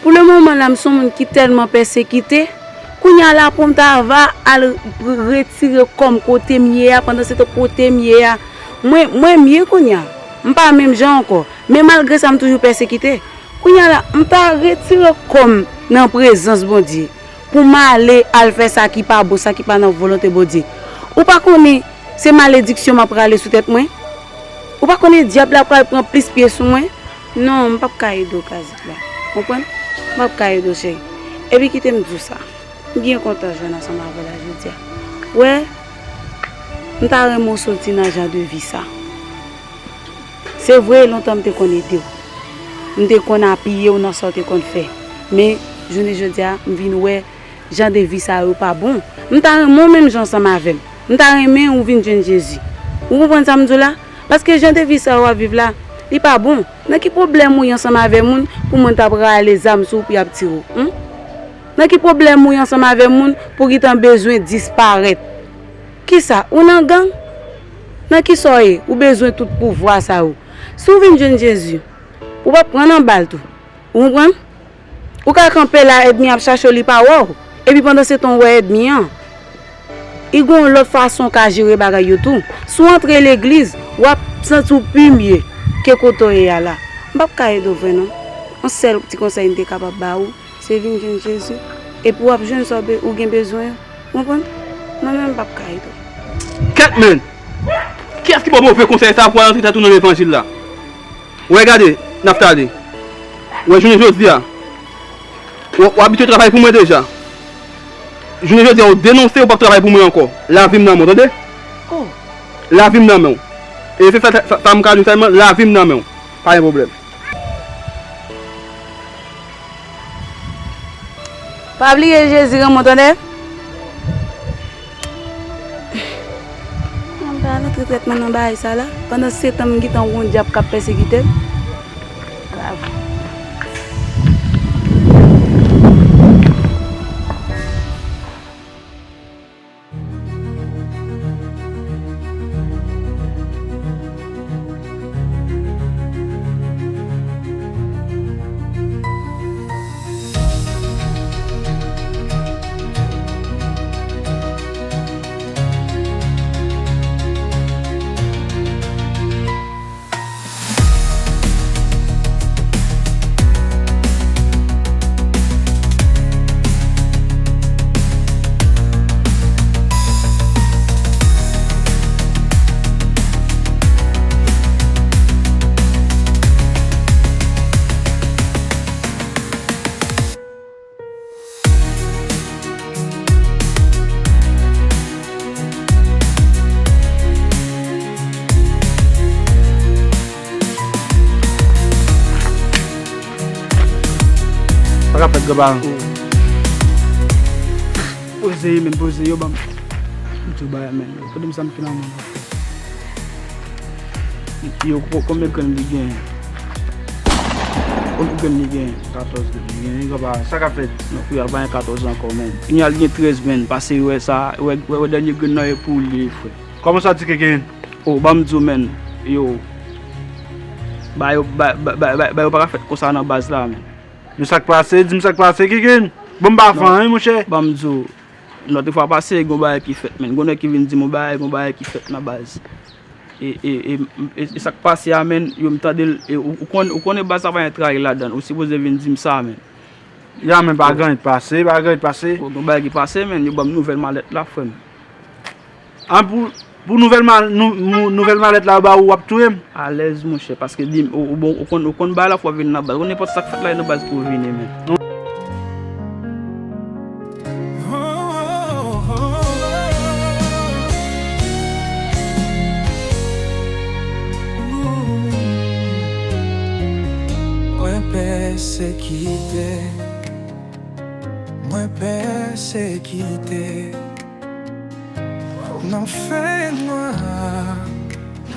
Pou le moman la, m se yon moun ki tèlman pèsekite, kounye a la pou m ta va al retire kò m kote m ye a, pandan se tan kote m ye a, mwen, mwen mye kounye a. M pa menm jan ankò. Men malgre sa, m toujou pèsekite. Kounye a la, m ta retire kò m nan prezans Bondye. Pou m ale al fè sa ki pa bon, sa ki pa nan volonte Bondye. Ou pa konnen se malediksyon m ap rale sou tèt mwen? Ou pa konnen dyab la pral pran plis pye sou mwen? Non, m p ap ka ede w, Kazèk la. Konprann? M p ap ka ede w, cheri. Epi kite m di w sa. M byen kontan jwenn ansanm avè w la jodi a. Wè, m ta renmen w soti nan jan de vi sa. Se vre, lontan m te konn ede w. M te konn apiye w nan sa w te konn fè. Men, jounen jodi a, m vin wè jan de vi sa yo pa bon. M ta renmen w menm jan ansanm avè m. M ta renmen ou vin jwenn Jezi. Ou konprann sa m di w la? Paske jan de vi sa yo w ap viv la, li pa bon. Nan ki pwoblèm ou ye ansanm avè moun pou moun ta prale zam sou ou pou y ap tire w? Hum? Nan ki pwoblèm ou ye ansanm avè moun pou gentan bezwen disparèt? Kisa? Ou nan gang? Nan kisa w ye? Ou bezwen tout pouvwa sa yo. Si w vin jwenn Jezi, ou p ap pran nan bal tou. Ou konprann? Ou ka kanpe la, ènmi ap chache w, li pa wè w. Epi pandan se tan w wè èdmi an, i gen yon lòt fason w ka jere bagay yo tou. Si w antre legliz, w ap santi w pi mye ke kote w ye a la. M p ap ka ede w vre non. Yon sèl ti konsèy m te kapab ba ou, se vin jwenn Jezi. Epi w ap jwenn sa w be-, ou gen bezwen yo. Ou konprann? Mwen menm m p ap ka ede w. Kèt menn! Kiyès ki ba w move konsèy sa pou w al antre tèt ou nan levanjil la? Wè gade, Naftali. Wè jounen jodi a. W, w abitye travay pou mwen deja. Jounen jodi a, w denonse, w p ap travay pou mwen ankò. Lavi m nan men w, tande? Oh. Lavi m nan men w. E se sa, sa, sa m ka di w sèlman, lavi m nan men w. Pa gen pwoblèm. Pa bliye Jezi renmen w, tande? Mwen pa rantre trèt mwen nan bagay sa la. Pandan se tan m gentan wè yon dyab k ap pèsekite m. Grav. Sa k ap fèt, granparan? Poze, men poze, yo ban m. M tou bay, men. Poze m sa m fin an, men. Yo, ko-, konbyen grenn li gen? Konbyen grenn li gen? Katòz grenn li gen, wi, papa. Sa k ap fèt? Non, frè, al pa gen katòz ankò, men. Kounye a, li gen trèz grenn. Pase, wè sa, wè, wè, wè dènye grenn nan, e pou li, frè. Kòman sa di Keken? O, ban m di w, men. Yo. Ba yo, ba, ba, ba, ba, ba yo pa ka fèt konsa nan baz la, men. Men sa k pase? Di m sa k pase, Keken. Bon, m pa fè anyen, monchè. Ban m di w. Lòt fwa pase, gon bagay ki fèt, men. Gon nèg ki vin di m yon bagay, gon bagay ki fèt nan baz. E, e, e, e, e sa k pase a, men, yo m tande l, e, ou, ou konn, ou konnen baz sa pa gen trayi ladan l, ou sipoze vin di m sa, men. Ya, men pa gen anyen k pase, pa gen anyen k pase. Bon, gon bagay ki pase, men, yo ban m nouvèl malèt la, frè m. An, pou, pou nouvèl mal-, nou, nou, nouvèl malèt la, yo ba ou, w ap touye m? Alèz, monchè, paske di m, ou, ou, bon, ou konn, ou konn bagay la, fò w vin nan baz. Ou nenpòt sa k fèt la, e nan baz pou w vini, men. Mwen pèsekite, mwen pèsekite nan fènwa.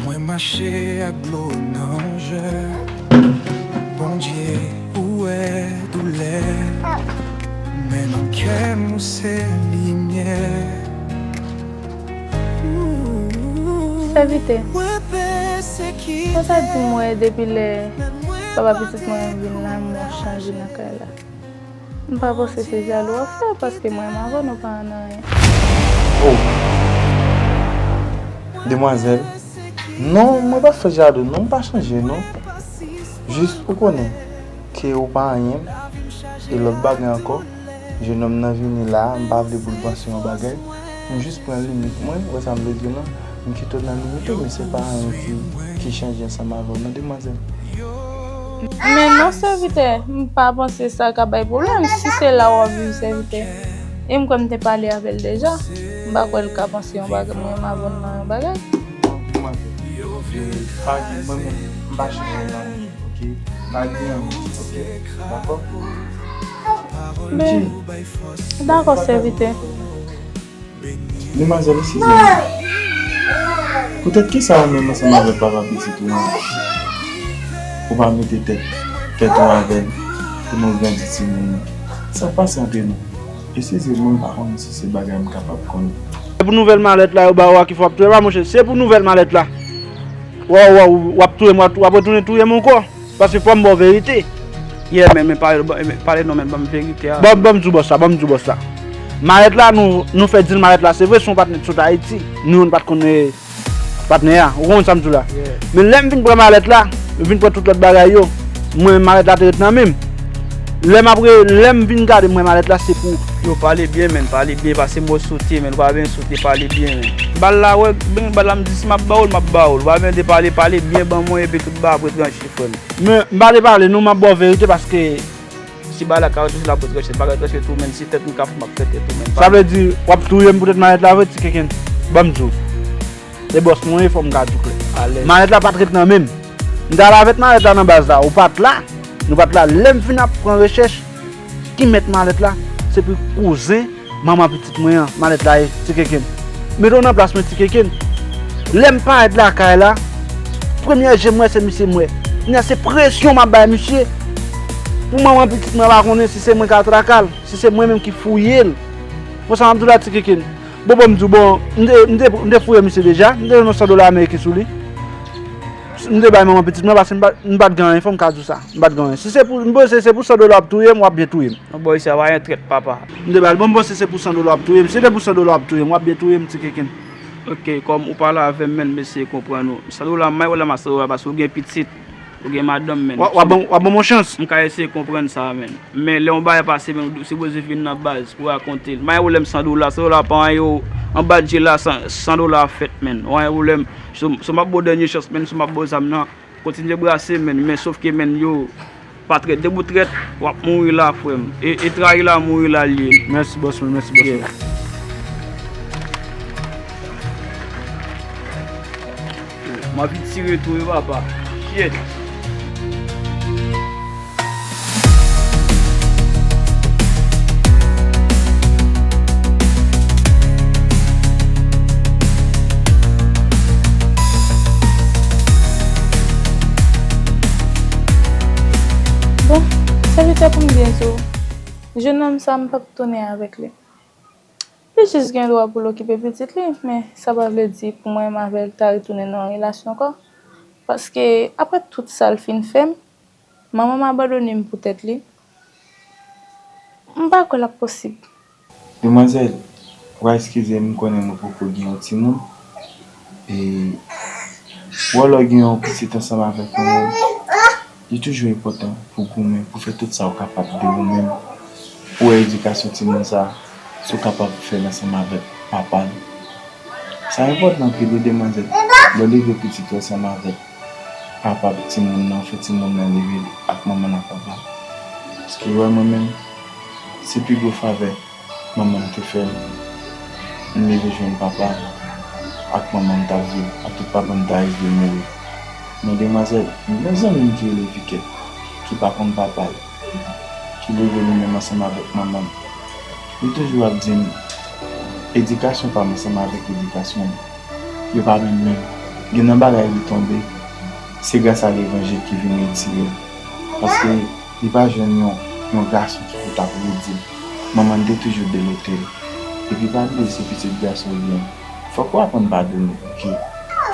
Mwen mache ak dlo nan je. Bondye, ou wè doulè, men nan kè m ou se limyè. Sèvitè, konsa di m wè depi lè papa pitit mwen vin la, m wè w chanje nan kay la. M pa panse se jalou w ap fè, paske mwen menm avè w nou pa ann anyen. Oh! Demwazèl, non, mwen pa fè jalou, non, m pa chanje, non. Jis, ou konnen ke ou pa anyen, e lòt bagay ankò, jennonm nan vini la a, m pa vle pou l panse yon bagay, m jis pran limit mwen, ou wè sa m vle di w lan, m kite w nan limit ou, men se pa anyen ki, ki chanje ansanm avè w, non, demwazèl. Men non, sèvitè, m pa panse sa ka bay pwoblèm, si se la w ap viv, sèvitè. E m kwè m te pale avè l deja. M pa kwè l ka panse yon bagay, mwen m avè l nan yon bagay. Non, demwazèl. Pa gen, mwen menm, m pa chanje nan, oke? Pa gen anyen, oke? Dakò? Men, dakò, sèvitè. Demwazèl, eskize m. Poutèt kisa ou menm ansanm avèk papa pitit ou an, ou pa mete tèt, tèt ou avè l pou nou grandi timoun nan? Sa k pase antre nou? Eskize m, mwen pa konn si se bagay m kapab konnen. Se pou nouvèl malèt la yo ba ou a ki fè w ap touye m, monchè. Se pou nouvèl malèt la. W ap touye m, w ap, w ap retounen touye m ankò. Paske fò m ba w verite. Yeah, men, men pale, men pale non, men ban m verite a. Ban, ban m di w bòs la, ban m di w bòs la. Malèt la, nou, nou fè dil malèt la, se vre, se yon patnè ki sot Ayiti. Nou youn pa t konnen patnè a. Ou konprann sa m di w la? Yeah. Men lè m vin pran malèt la, m vin pran tout lòt bagay yo, mwen, malèt la te ret nan men m. Lè m ap re-, lè m vin gade, m wè malèt la, se pou. Yo, pale byen, menn, pale byen, pase mo sote, menn, ou pa byen sote, pale byen, menn. Bal la, wè, ben, bal la, m di, si m ap ba w l, m ap ba w l. Ou pa byen de pale, pale byen, ban mwen, epi tout bagay ap ret ranche, frè m. Men, m pa te pale, non, m ap ba w verite, paske si bagay la ka ret ranche, l ap ret ranche, l pa ka ret ranche tou, menn, si tèt m ka fè, m ap fè tèt ou, menn. Sa vle di, w ap touye m poutèt malèt la, vre, Ti Kenken? Ban m di w. Se bòs mwen ye, fò m ka di w klè. Alèz. Malèt la pa t ret nan men m. M t al avèk malèt la nan baz la, ou pa t la. Nou pa t la. Lè m fin ap pran rechèch, ki mèt malèt la, se pou kouzen manman pitit mwen an, malèt la ye, Ti Kenken. Mete w nan plas mwen, Ti Kenken. Lè m parèt lakay la, premyè je m wè, se misye m wè. Kounye a, se presyon m ap bay misye. Pou manman pitit mwen pa konnen si se mwen k al traka l, si se mwen menm ki fouye l. Bon, sa m ap di w la, Ti Kenken. Bon, bon, m di w, bon, m te, m te, m te fouye misye deja. M te jwenn yon san dola ameriken sou li. M te bay manman pitit mwen paske m pa, m pa t gen anyen, fò m ka di w sa. M pa t gen anyen. Si se pou, m panse se pou san dola w ap touye m, w ap byen touye m. Yon bòy sa pa yon trèt, papa. M te ba l, bon, m panse se pou san dola w ap touye m. Si se pou san dola w ap touye m, w ap byen touye m, Ti Kenken. Ok, kòm ou pale avè m, menn, m eseye konprann ou. San dola, m may wè la, m a san dola, paske ou gen pitit, ou gen madanm, menn. W ap, w ap ban, w ap ban m yon chans. M ka eseye konprann sa, menn. Men lè yon bagay pase, menn, ou sipoze vin nan baz pou rakonte l. M pa gen pwoblèm san dola, san dola pa anyen, anba dje la, san, san dola ap fèt, menn. Ou pa gen pwoblèm. So, so m ap ba w dènye chans, menn, so m ap ba w zam nan. Kontinye brase, menn, men sofke, menn, yo pa trèt. Depi w trèt, w ap mouri la, frè m. E, e trayi la, mouri la l ye. Mèsi, bòs mwen, mèsi, bòs mwen. Yeah. M anvi tire tou wi, papa. Shit. Bon, sèvitè, pou m byen di w, jennonm sa, m p ap tounen avèk li. Li jis gen dwa pou l okipe pitit li, men sa pa vle di pou mwen m avè l ta retounen nan yon relasyon ankò. Paske, apre tout sa l fin fè m, manman m abandone m pou tèt li. M pa kwè l ap posib. Demwazèl, w a eskize m, m konnen nou poko gen yon timoun. E, wè lè w gen yon pitit ansanm avèk yon moun, li toujou enpòtan pou w goumen, pou w fè tout sa w kapab de ou menm, pou w wè edikasyon timoun sa a, si w kapab fè l ansanm avèk papa l. Sa enpòtan anpil wi, demwazèl, lè w leve pitit ou ansanm avèk papa timoun nan, fè timoun nan leve ak manman l ak papa l. Paske w wè mwen menm, se pi gwo favè manman m te fè m. M leve jwenn papa m ak manman m t ap viv, ak tout papa m ta rive mouri. Men demwazèl, m gen yon zanmi m ki rele Vikèt, ki pa konn papa l, ki leve li menm ansanm avèk manman l. Li toujou ap di m, edikasyon pa m ansanm avèk edikasyon l, yo pa menm menm. Gen nan bagay li tonbe, se gras a levanjil ki vin retire l. Paske li pa jwenn yon, yon gason ki pou t ap redi l. Manman l te toujou delote l. Epi pa bliye se pitit gason w gen. Fòk ou aprann padone, oke?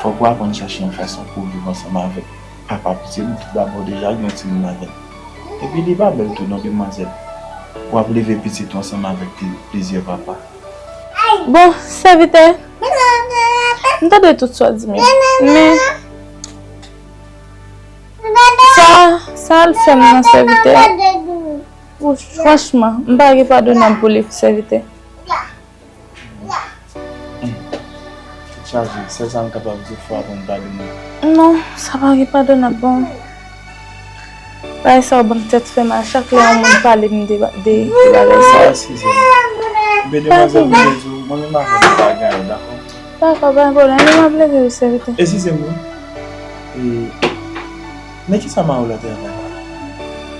Fòk ou aprann chache yon fason pou w viv ansanm avèk papa pitit ou. Toudabò, deja gen yon timoun avè l. Epi li pa bèl tou non, demwazèl. W ap leve pitit ou ansanm avèk pli-, plizyè papa. Bon, sèvitè, m tande tout sa w di, men, men sa, sa l fè m nan, sèvitè. Ou, franchman, m pa gen padonab pou li, sèvitè. Tèt chaje, sèl sa m kapab di, fò w aprann padone. Non, sa pa gen padonab, bon. Bagay sa yo ban m tèt fè mal chak lè yon moun pale m de, de, de bagay sa yo. Eskize m. Oubyen demwazèl, m te di w, mwen menm avè w nou pa gen anyen, dakò? Dakò, pa gen pwoblèm, men m ap leve wi, sèvitè. Eskize m wi. E, nan kisa mari w la travay?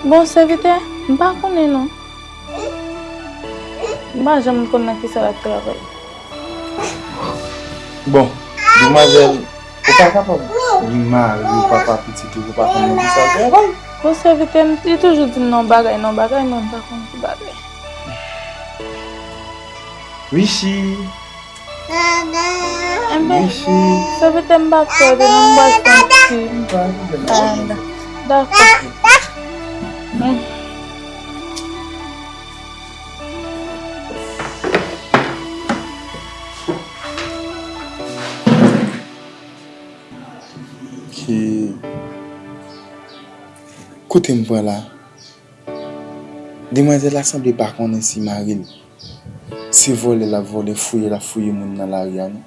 Bon, sèvitè, m pa konnen non. M pa janm konn nan kisa l ap travay. Bon, demwazèl, ou pa kapab gen mari ou papa pitit ou, ou pa konn nan kisa l travay? Bon, sèvitè m, li toujou di m non bagay, non bagay, men m pa konn ki bagay. Richi! Enben, sèvitè m pa fè de non, m pral fè yon ti. Dakò. Hmm. Ki kote m pran la? Demwazèl la sanble pa konnen si mari l se vòlè l ap vòlè, fouye l ap fouye moun nan lari a, non.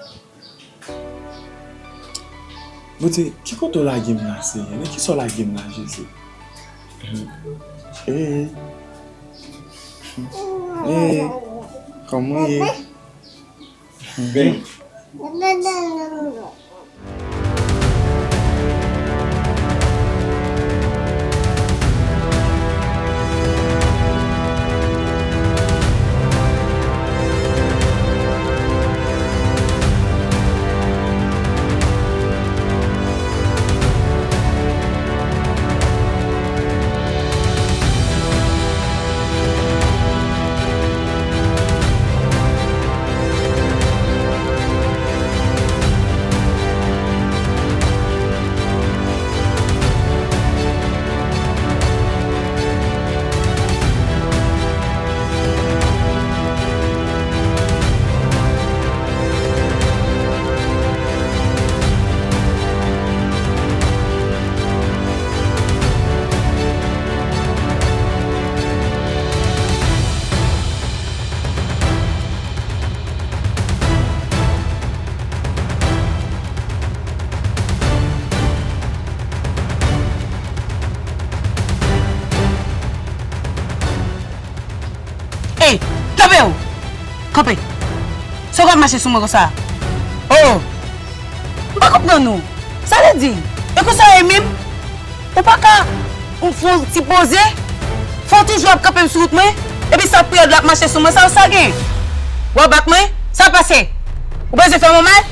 Bondye, ki kote w lage m la, Senyè? Nan kisa w lage m la, Jezi? Ee, ee, kòman w ye? Ben. Ey, kanpe w! Kanpe! Sa w ap mache sou mwen konsa? Oh! M pa konprann ou. Sa vle di, e konsa w ye menm? Ou pa ka fè yon ti poze? Fò w toujou ap kanpe m sou wout mwen? Epi sa ap pran w ap mache sou mwen, sa, sa gen? W ap bat mwen? Sa pase? Ou bezwen fè mwen mal?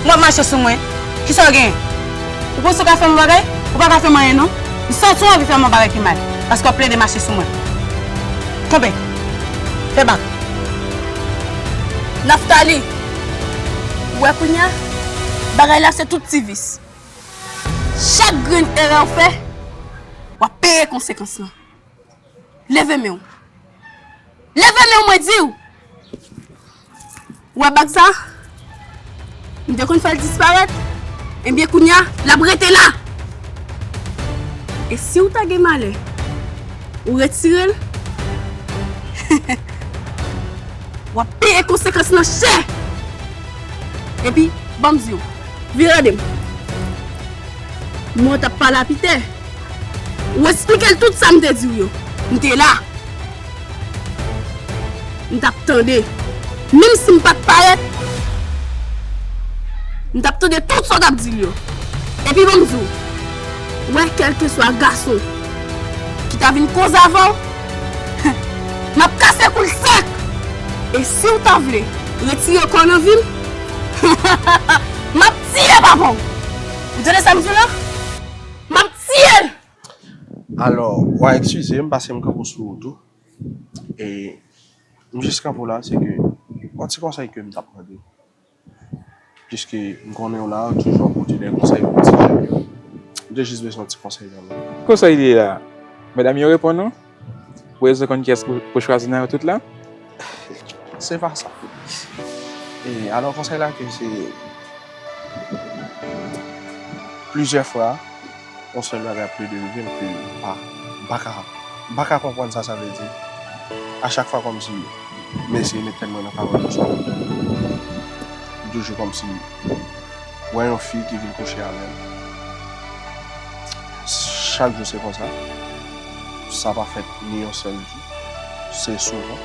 W ap mache sou mwen. Kisa w gen? Ou panse w ka fè mwen bagay? Ou pa ka fè mwen anyen, non. M santi w anvi fè mwen bagay ki mal, paske w ap plede mache sou mwen. Kanpe. Fè bak. Naftali, ou wè kounye a, bagay la se tout ti vis. Chak grenn erè w fè, w ap peye konsekans lan. Leve men w. Leve men w, mwen di w! Ou wè bag sa? M te konn fè l disparèt. Ebyen, kounye a, l ap rete la. E si w ta gen malè, ou retire l, w ap peye konsekans lan chè. Epi, ban m di w, vin tande m. Mwen t ap pale a Pitè. Ou eksplike l tout sa m te di w yo. M te la. M t ap tande. Menm si m pa t parèt, m t ap tande tout sa w t ap di l yo. Epi ban m di w, ou wè, kèlkeswa gason ki ta vin koze avè w, m ap kase kou l sèk. E si w ta vle retire kò w nan vi m, m ap tiye papa w. Ou tande sa m di w la? M ap tiye l! Alò, w a eskize m paske m kanpe w sou wout ou. E m jis kanpe w la, se ke yon ti konsèy ke m t ap mande. Piske m konnen w la, w toujou ap pote de konsèy pou ti jèn yo. M te jis bezwen yon ti konsèy nan men w. Konsèy li ye la? Medam yo reponn ou? Ou bezwen konn kiyès pou, pou chwazi nan yo tout la? Se pa sa. E alò, konsèy la ke se plizyè fwa, yon sèl bagay ap plede rive m ke m pa, m pa ka, m pa ka konprann sa sa vle di. A chak fwa kòmsi m eseye met tèt mwen nan favè yon sòt, m toujou kòmsi wè yon fi ki vin kouche avè m. Chak jou se konsa. Sa pa fèt ni yon sèl jou. Se souvan.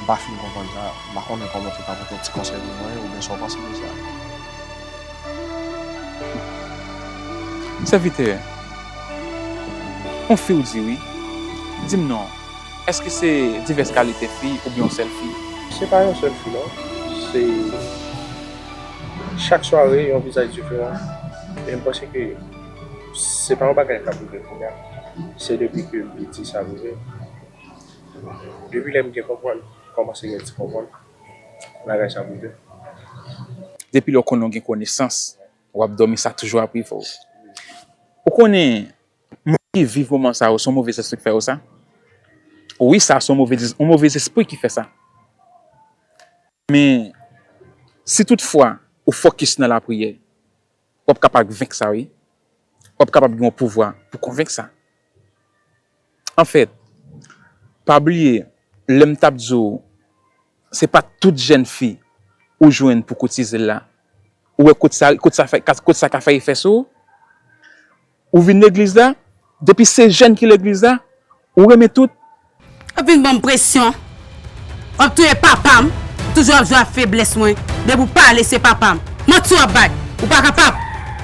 M pa fin konprann sa. M pa konnen kòman w te ka pote yon ti konsèy pou mwen, oubyen sa w panse de sa. Sèvitè, yon fi w di wi. Di m non, èske se divès kalite fi oubyen yon sèl fi? Se pa yon sèl fi non. Se chak sware yon vizaj diferan. E m panse ke se pa yon bagay k ap rive kounye a. Se depi ke m piti sa rive. Depi lè m gen konprann, kòmanse gen ti konprann, bagay sa rive. Depi lè w konnen w gen konesans, w ap dòmi, sa toujou ap rive w. Ou konnen, moun ki viv moman sa yo, se yon move zespri k fè yo sa. Wi, sa se yon move, yon move zespri ki fè sa. Men, si toutfwa ou fokis nan lapriyè, w ap kapab venk sa, wi. W ap kapab gen yon pouvwa pou konvenk sa. Anfèt, pa bliye, lè m t ap di w, se pa tout jèn fi ou jwenn pou koutize l la. Ou wè kot sa, kot sa fè, kot sa ka fè efè sou ou? Ou vin legliz la, depi se jèn ki legliz la, ou renmen tout. W ap vin ban m presyon. W ap touye papa m. Toujou w ap jwe ak feblès mwen. Depi w pale, se papa m. Manti w ap bay. Ou pa kapab.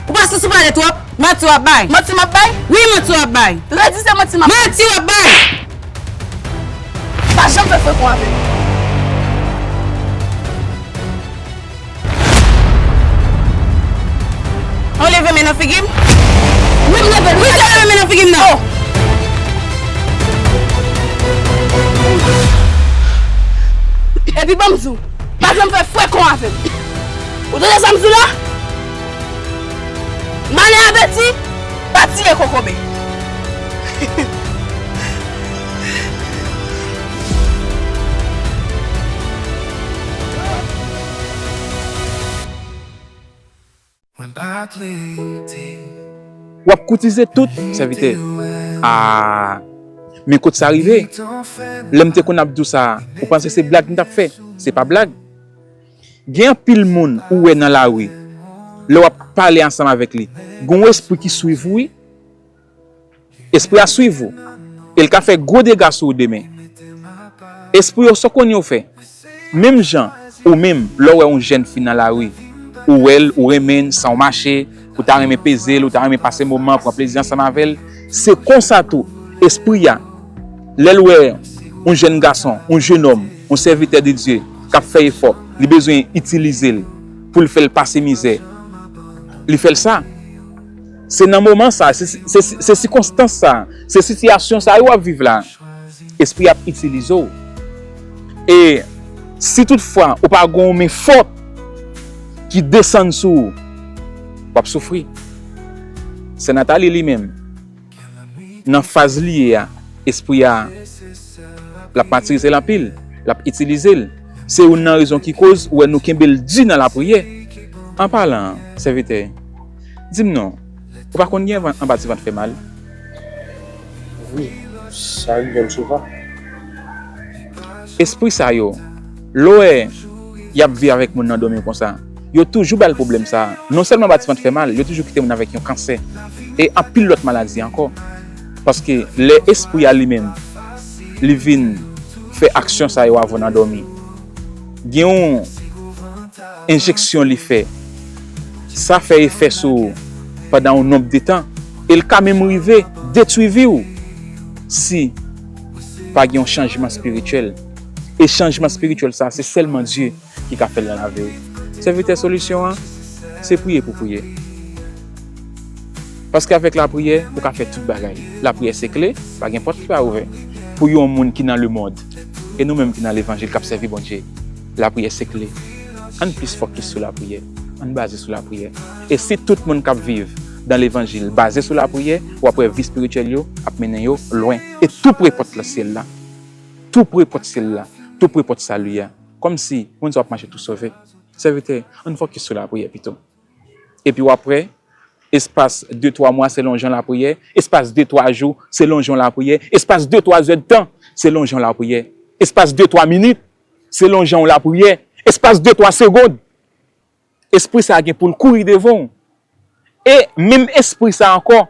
Ou pa sou pale twòp. Manti w ap bay. Manti m ap bay? Wi, manti w ap bay. Redi se manti m ap bay. Manti w ap bay. Pa janm fè frekon avè m. Ou leve men nan figi m? Wi, m leve l. Wi, se leve men nan figi m nan. Oh. Epi ban m di w, pa janm fè frekon avè m. Ou tande sa m di w la? Malè avèti, pa tiye kokobe. W ap koutize tout, sèvitè. A, men kot sa rive? Lè m te konn ap di w sa, ou panse se blag m t ap fè? Se pa blag. Gen anpil moun ou wè nan lari, lè w ap pale ansanm avèk li, gen yon espri ki swiv ou, wi. Espri a swiv ou. E l ka fè gwo dega sou ou demen. Espri yo, sa w konnen yo fè? Menm jan, ou menm, lè w wè yon jèn fi nan lari, ou wè l, ou renmen l, san w mache, ou ta renmen peze l, ou ta renmen pase moman, pran plezi ansanm avè l, se konsa tou, espri a, lè l wè yon jèn gason, yon jennonm, yon sèvitè de Dye, k ap fè efò, li bezwen itilize l pou l fè l pase mizè, li fè l sa. Se nan moman sa, se, se, se sikonstans sa, se sitiyasyon sa yo w ap viv la, espri a ap itilize w. E si toutfwa ou pa gen yon men fò ki desann sou ou, w ap soufri. Sè Nathalie li menm, nan faz li ye a, espri a, l ap matirize l anpil, l ap itilize l. Se youn nan rezon ki koz ou wè nou kenbe l di nan lapriyè. An palan, sèvitè, di m non, ou pa konn gen anba ti vant fè mal? Wi, sa rive m souvan. Espri sa yo, lè w wè y ap viv avèk moun nan dòmi konsa, yo toujou ba l pwoblèm sa a. Non sèlman anba ti vant fè mal, yo toujou kite moun avèk yon kansè e anpil lòt maladi ankò. Paske lè espri a li menm, li vin fè aksyon sa yo avè w nan dòmi, gen yon enjeksyon li fè. Sa fè efè sou ou pandan yon nonb de tan. E l ka menm rive detwi vi w si pa gen yon chanjman espirityèl. E chanjman espirityèl sa, se sèlman Dye ki ka fè l nan lavi w. Sèvitè, solisyon an, se priye pou priye. Paske avèk lapriyè, ou ka fè tout bagay. Lapriyè se kle, pa gen pòt ki pa ouvè. Pou yon moun ki nan lemonn, e nou menm ki nan levanjil k ap sèvi Bondye, lapriyè se kle. Ann plis fokis sou lapriyè. Ann baze sou lapriyè. E si tout moun k ap viv dan levanjil baze sou lapriyè, w ap wè vi espirityèl yo ap mennen yo lwen. E tou pre pòt la syèl la. Tou pre pòt syèl la. Tou pre pòt sali a. Kòmsi moun sa w ap mache tou sove. Sèvitè, ann fokis sou lapriyè pito. Epi w ap wè, espas de twa mwa, se lonjan lapriyè. Espas de twa jou, se lonjan lapriyè. Espas de twa zèdtan, se lonjan lapriyè. Espas de twa minit, se lonjan lapriyè. Espas de twa segonn, espri sa a gen pou l kouri devan w. E menm espri sa a ankò,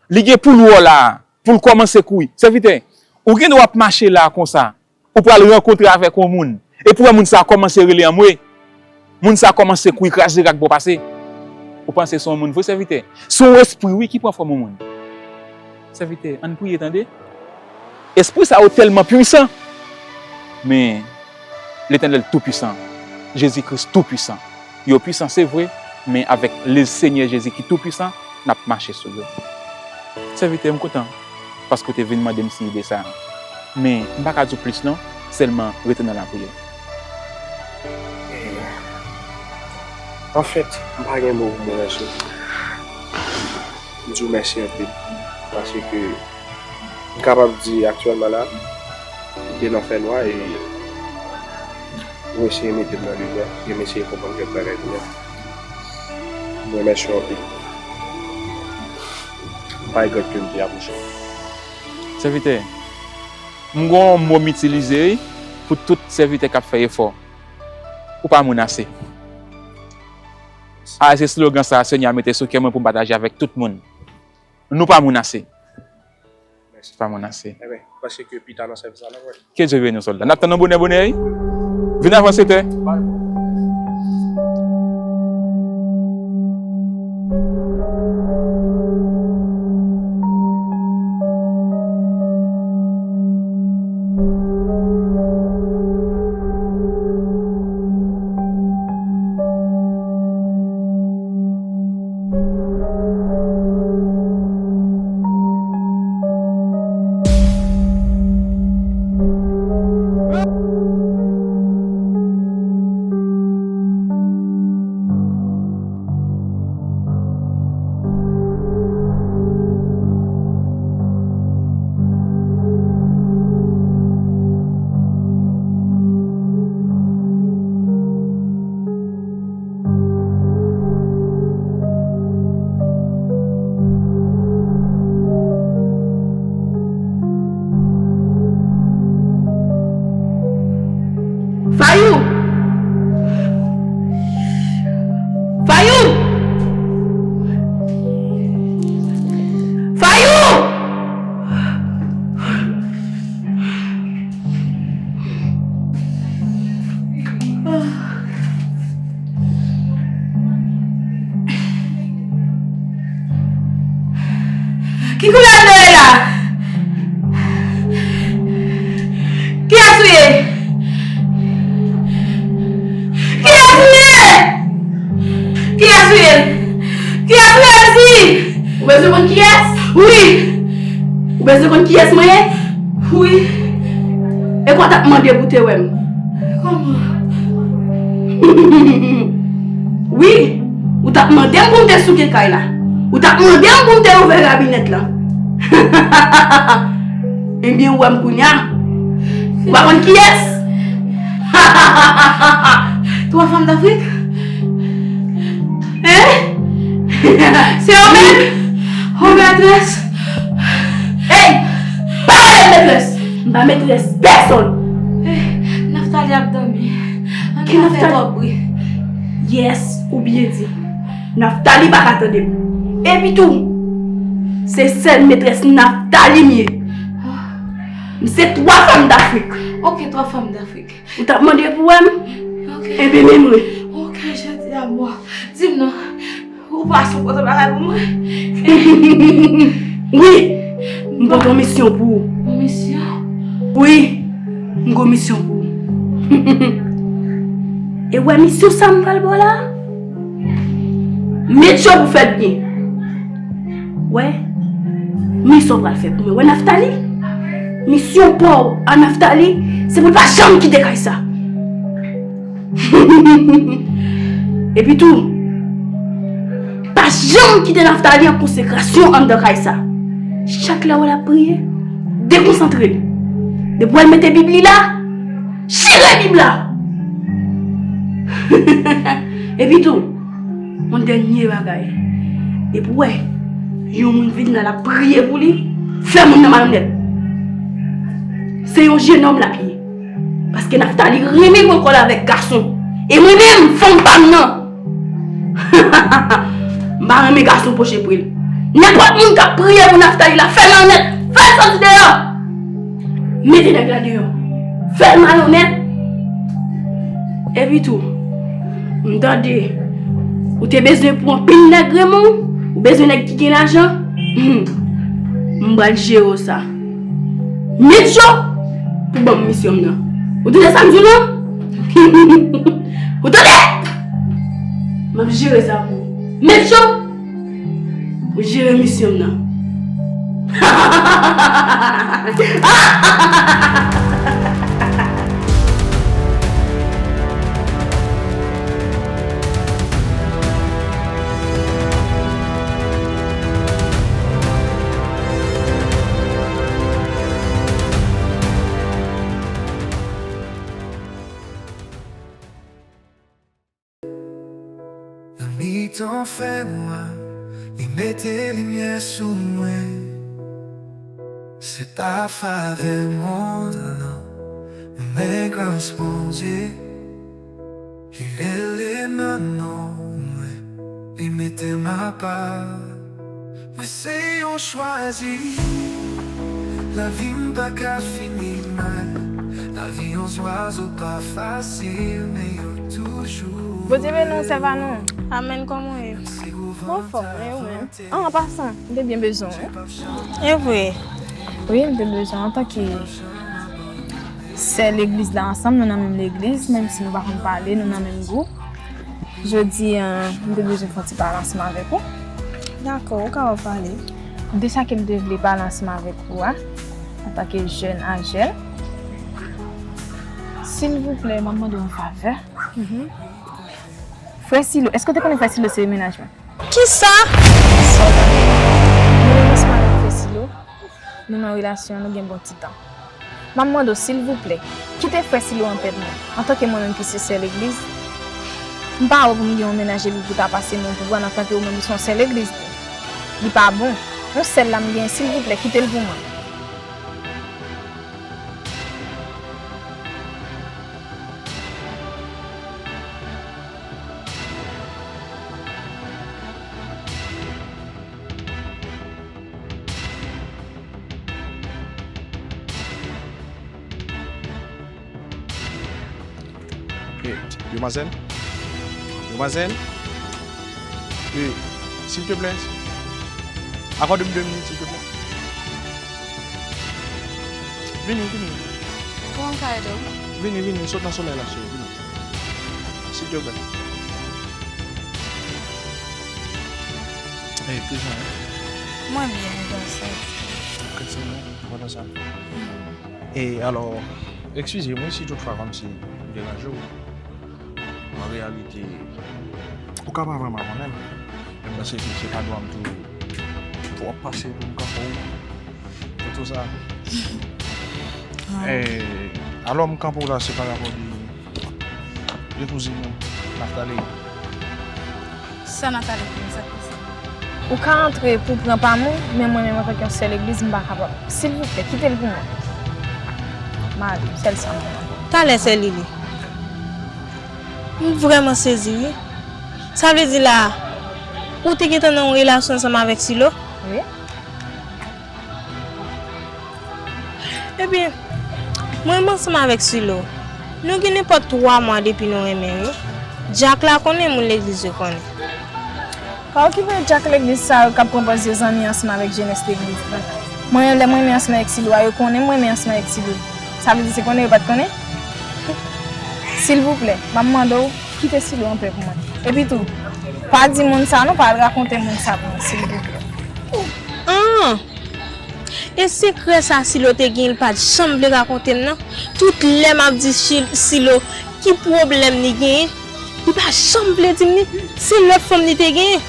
li gen pou l wè w la, pou l kòmanse kouri. Sèvitè, ou gen dwa ap mache la konsa, ou pral rankontre avèk yon moun. Epi w wè moun sa a kòmanse rele anmwe. Moun sa a kòmanse kouri kraze rak bò pase. Ou panse se yon moun vre, sèvitè? Se yon espri, wi, ki pran fòm yon moun. Sèvitè, ann priye, tande. Espri sa yo tèlman pwisan. Men, Letènèl toupwisan, Jezi Kris toupwisan. Yo pwisan, se vre, men avèk le Senyè Jezi ki toupwisan, n ap mache sou yo. Sèvitè, m kontan paske w te vin mande m si ide sa a. Men, m pa ka di w plis non, sèlman rete nan lapriyè. Anfèt, m pa gen mo pou m remèsye w. M di w mèsi anpil, paske m kapab di aktyèlman la, m te nan fènwa e ou eseye mete m nan limyè, e m eseye konprann kèk bagay kounye a. M remèsye w anpil. M pa regrèt ke m te apwoche w. Sèvitè, m gon yon mo m itilize, wi, pou tout sèvitè k ap fè efò. Ou pa moun ase. A, se slogan sa a Senyè a mete sou kè mwen pou m pataje avèk tout moun. Nou pa moun ase. Mèsi. Pa moun ase. Enben, m panse ke pita nan sèvis la, n ap wè. Ke Dye beni w, sòlda. N ap tann nou bonè, bonè, wi. Vin avan sèt è. Fayou! Fayou! Fayou! Ki koulè dlo ye la? Kiyès ou ye? Kiyès ou ye? Kiyès ou ye? Kiyès ou ye, msi? Ou bezwen konn kiyès? Wi. Ou bezwen konn kiyès mwen ye? Wi. E kwa w t ap mande pou te wè m? Kòman? Wi. Ou t ap mande m pou m te souke kay la. Ou t ap mande m pou m te ouvè gabinèt la. Ebyen, ou wè m kounye a. Ou pa konn kiyès? Twa fanm Dafrik? Hein? Se ou menm? Ou metrès? Ey! Pa rele m metrès! M pa metrès pèsonn! Eh, Naftali ap dòmi. Ann pa fè twòp bri. Yes, ou byen di. Naftali pa ka tande m. Epi tou, se sèl metrès Naftali m ye. M se twa fanm Dafrik. Ok, twa fanm Dafrik. Ou t ap mande pou wè m? Ok. Enben, men mwen. Ok, jodi a, bon. Di m non, ou pa sou pote bagay pou mwen? Wi, m pote yon misyon pou ou. Yon misyon? Wi, m gon misyon pou ou. E w wè misyon sa m pral ba w la? Met yo pou fè l byen. Wè, misyon w pral fè pou mwen. Wè Naftali? Misyon pa w a Naftali, se pou l pa janm kite kay sa. Epi tou, pa janm kite Naftali an konsekrasyon anndan kay sa. Chak lè w wè l ap priye, dekonsantre l. Depi w wè l mete Bib li la, chire Bib la. Epi tou, yon dènye bagay. Depi w wè yon moun vin la, l ap priye pou li, fè moun nan malonèt. Se yon jenòm l ap ye. Paske Naftali renmen pran kò l avèk gason. E mwen menm, fanm pa m nan, m pa renmen gason pwoche pre l. Nenpòt moun k ap priye pou Naftali la, fè l malonèt, fè l soti deyò. Mete nèg la deyò. Fè l malonèt. Epi tou, m tande ou te bezwen pou anpil nèg renmen w, ou bezwen nèg ki gen lajan. Hmm. M pral jere w sa. Met yo pou ban m misyon m nan. Ou tande sa m di w lan? Ou tande? M ap jere sa pou ou. Met yo pou jere misyon m nan. Mitan fènwa, li mete limyè sou mwen. Se pa favè mond lan, men gras Bondye. Li rele nan non mwen, li mete m apa. Mwen se yon chwazi. Lavi m pa ka fini mal. Lavi yon zwazo pa fasil, men yo toujou. Bondye beni w, sè Vanou. Amèn, kòman w ye? M anfòm, e ou menm? An, an pasan, m te byen bezwen w, wi. E vre? Wi, m te bezwen w antanke sè legliz la ansanm, nou nan menm legliz, menm si nou pa konn pale, nou nan menm gwoup. Jodi a, m te bezwen fè yon ti pale ansanm avèk ou. Dakò, ou kapab pale. De sa ke m te vle pale ansanm avèk ou a, antanke jèn a jèn. Silvouplè, m ap mande w yon favè. Frè Silo, èske w te konnen frè Silo se mennaj mwen? Kisa? Sa w tande? Nou renmen ansanm avèk frè Silo. Nou nan relasyon, nou gen bon ti tan. M ap mande w, silvouplè, kite frè Silo anpè pou mwen. Antanke mwen menm ki se sè legliz, m pa wè pou m gen yon mennaj epi pou ta pase mwen pou pran antanke ou menm ou se yon sè legliz tou. Li pa bon. Yon sèl la m gen, silvouplè, kite l pou mwen. E, demwazèl? Demwazèl? E, silteplè, akòde m de minit, silteplè. Vini, vini. Kòman m ka ede w? Vini, vini, sot nan solèy la, cheri, vini. Silteplè. E, kijan w ye? Mwen byen, e gras a Dye. Kèt se mwen, kontan sa. E alò, eskize mwen si toutfwa kòmsi m deranje w. An reyalite, ou ka pa vrèman konnen m. Men m panse ke se pa dwa m tou twòp pase pou m kanpe w. Pou tou sa. E, alò m kanpe w la, se pa rapò de, de kouzin nou, Naftali. Sa Naftali konnen sa k pase? Ou ka antre pou pran pa m ou, men mwen menm antanke yon sè legliz, m pa kapab. Silvouplè, kite l pou mwen. Mari, sèl sa m mande. Talè, sè Lili. M vrèman sezi, wi. Sa vle di la, ou te gentan nan yon relasyon ansanm avèk Silo? Wi. Ebyen, mwen menm ansanm avèk Silo, nou gen nenpòt twa mwa depi nou renmen, wi. Dyak la konnen, moun legliz yo konnen. Pa okipe dyak legliz sa yo k ap pran pòz yo zanmi ansanm avèk jenès legliz la. Mwen, lè mwen renmen ansanm avèk Silo a, yo konnen mwen renmen ansanm avèk Silo. Sa vle di se konnen yo pa t konnen? Silvouplè, m ap mande w, kite Silo anpè pou mwen. Epi tou, pa di moun sa non, pa al rakonte moun sa pou mwen, silvouplè. An! E sekrè sa Silo te gen, li pa t janm vle rakonte m nan. Tout lè m ap di Chil-, Silo ki pwoblèm li genyen, li pa janm vle di m li. Se lòt fanm li te genyen.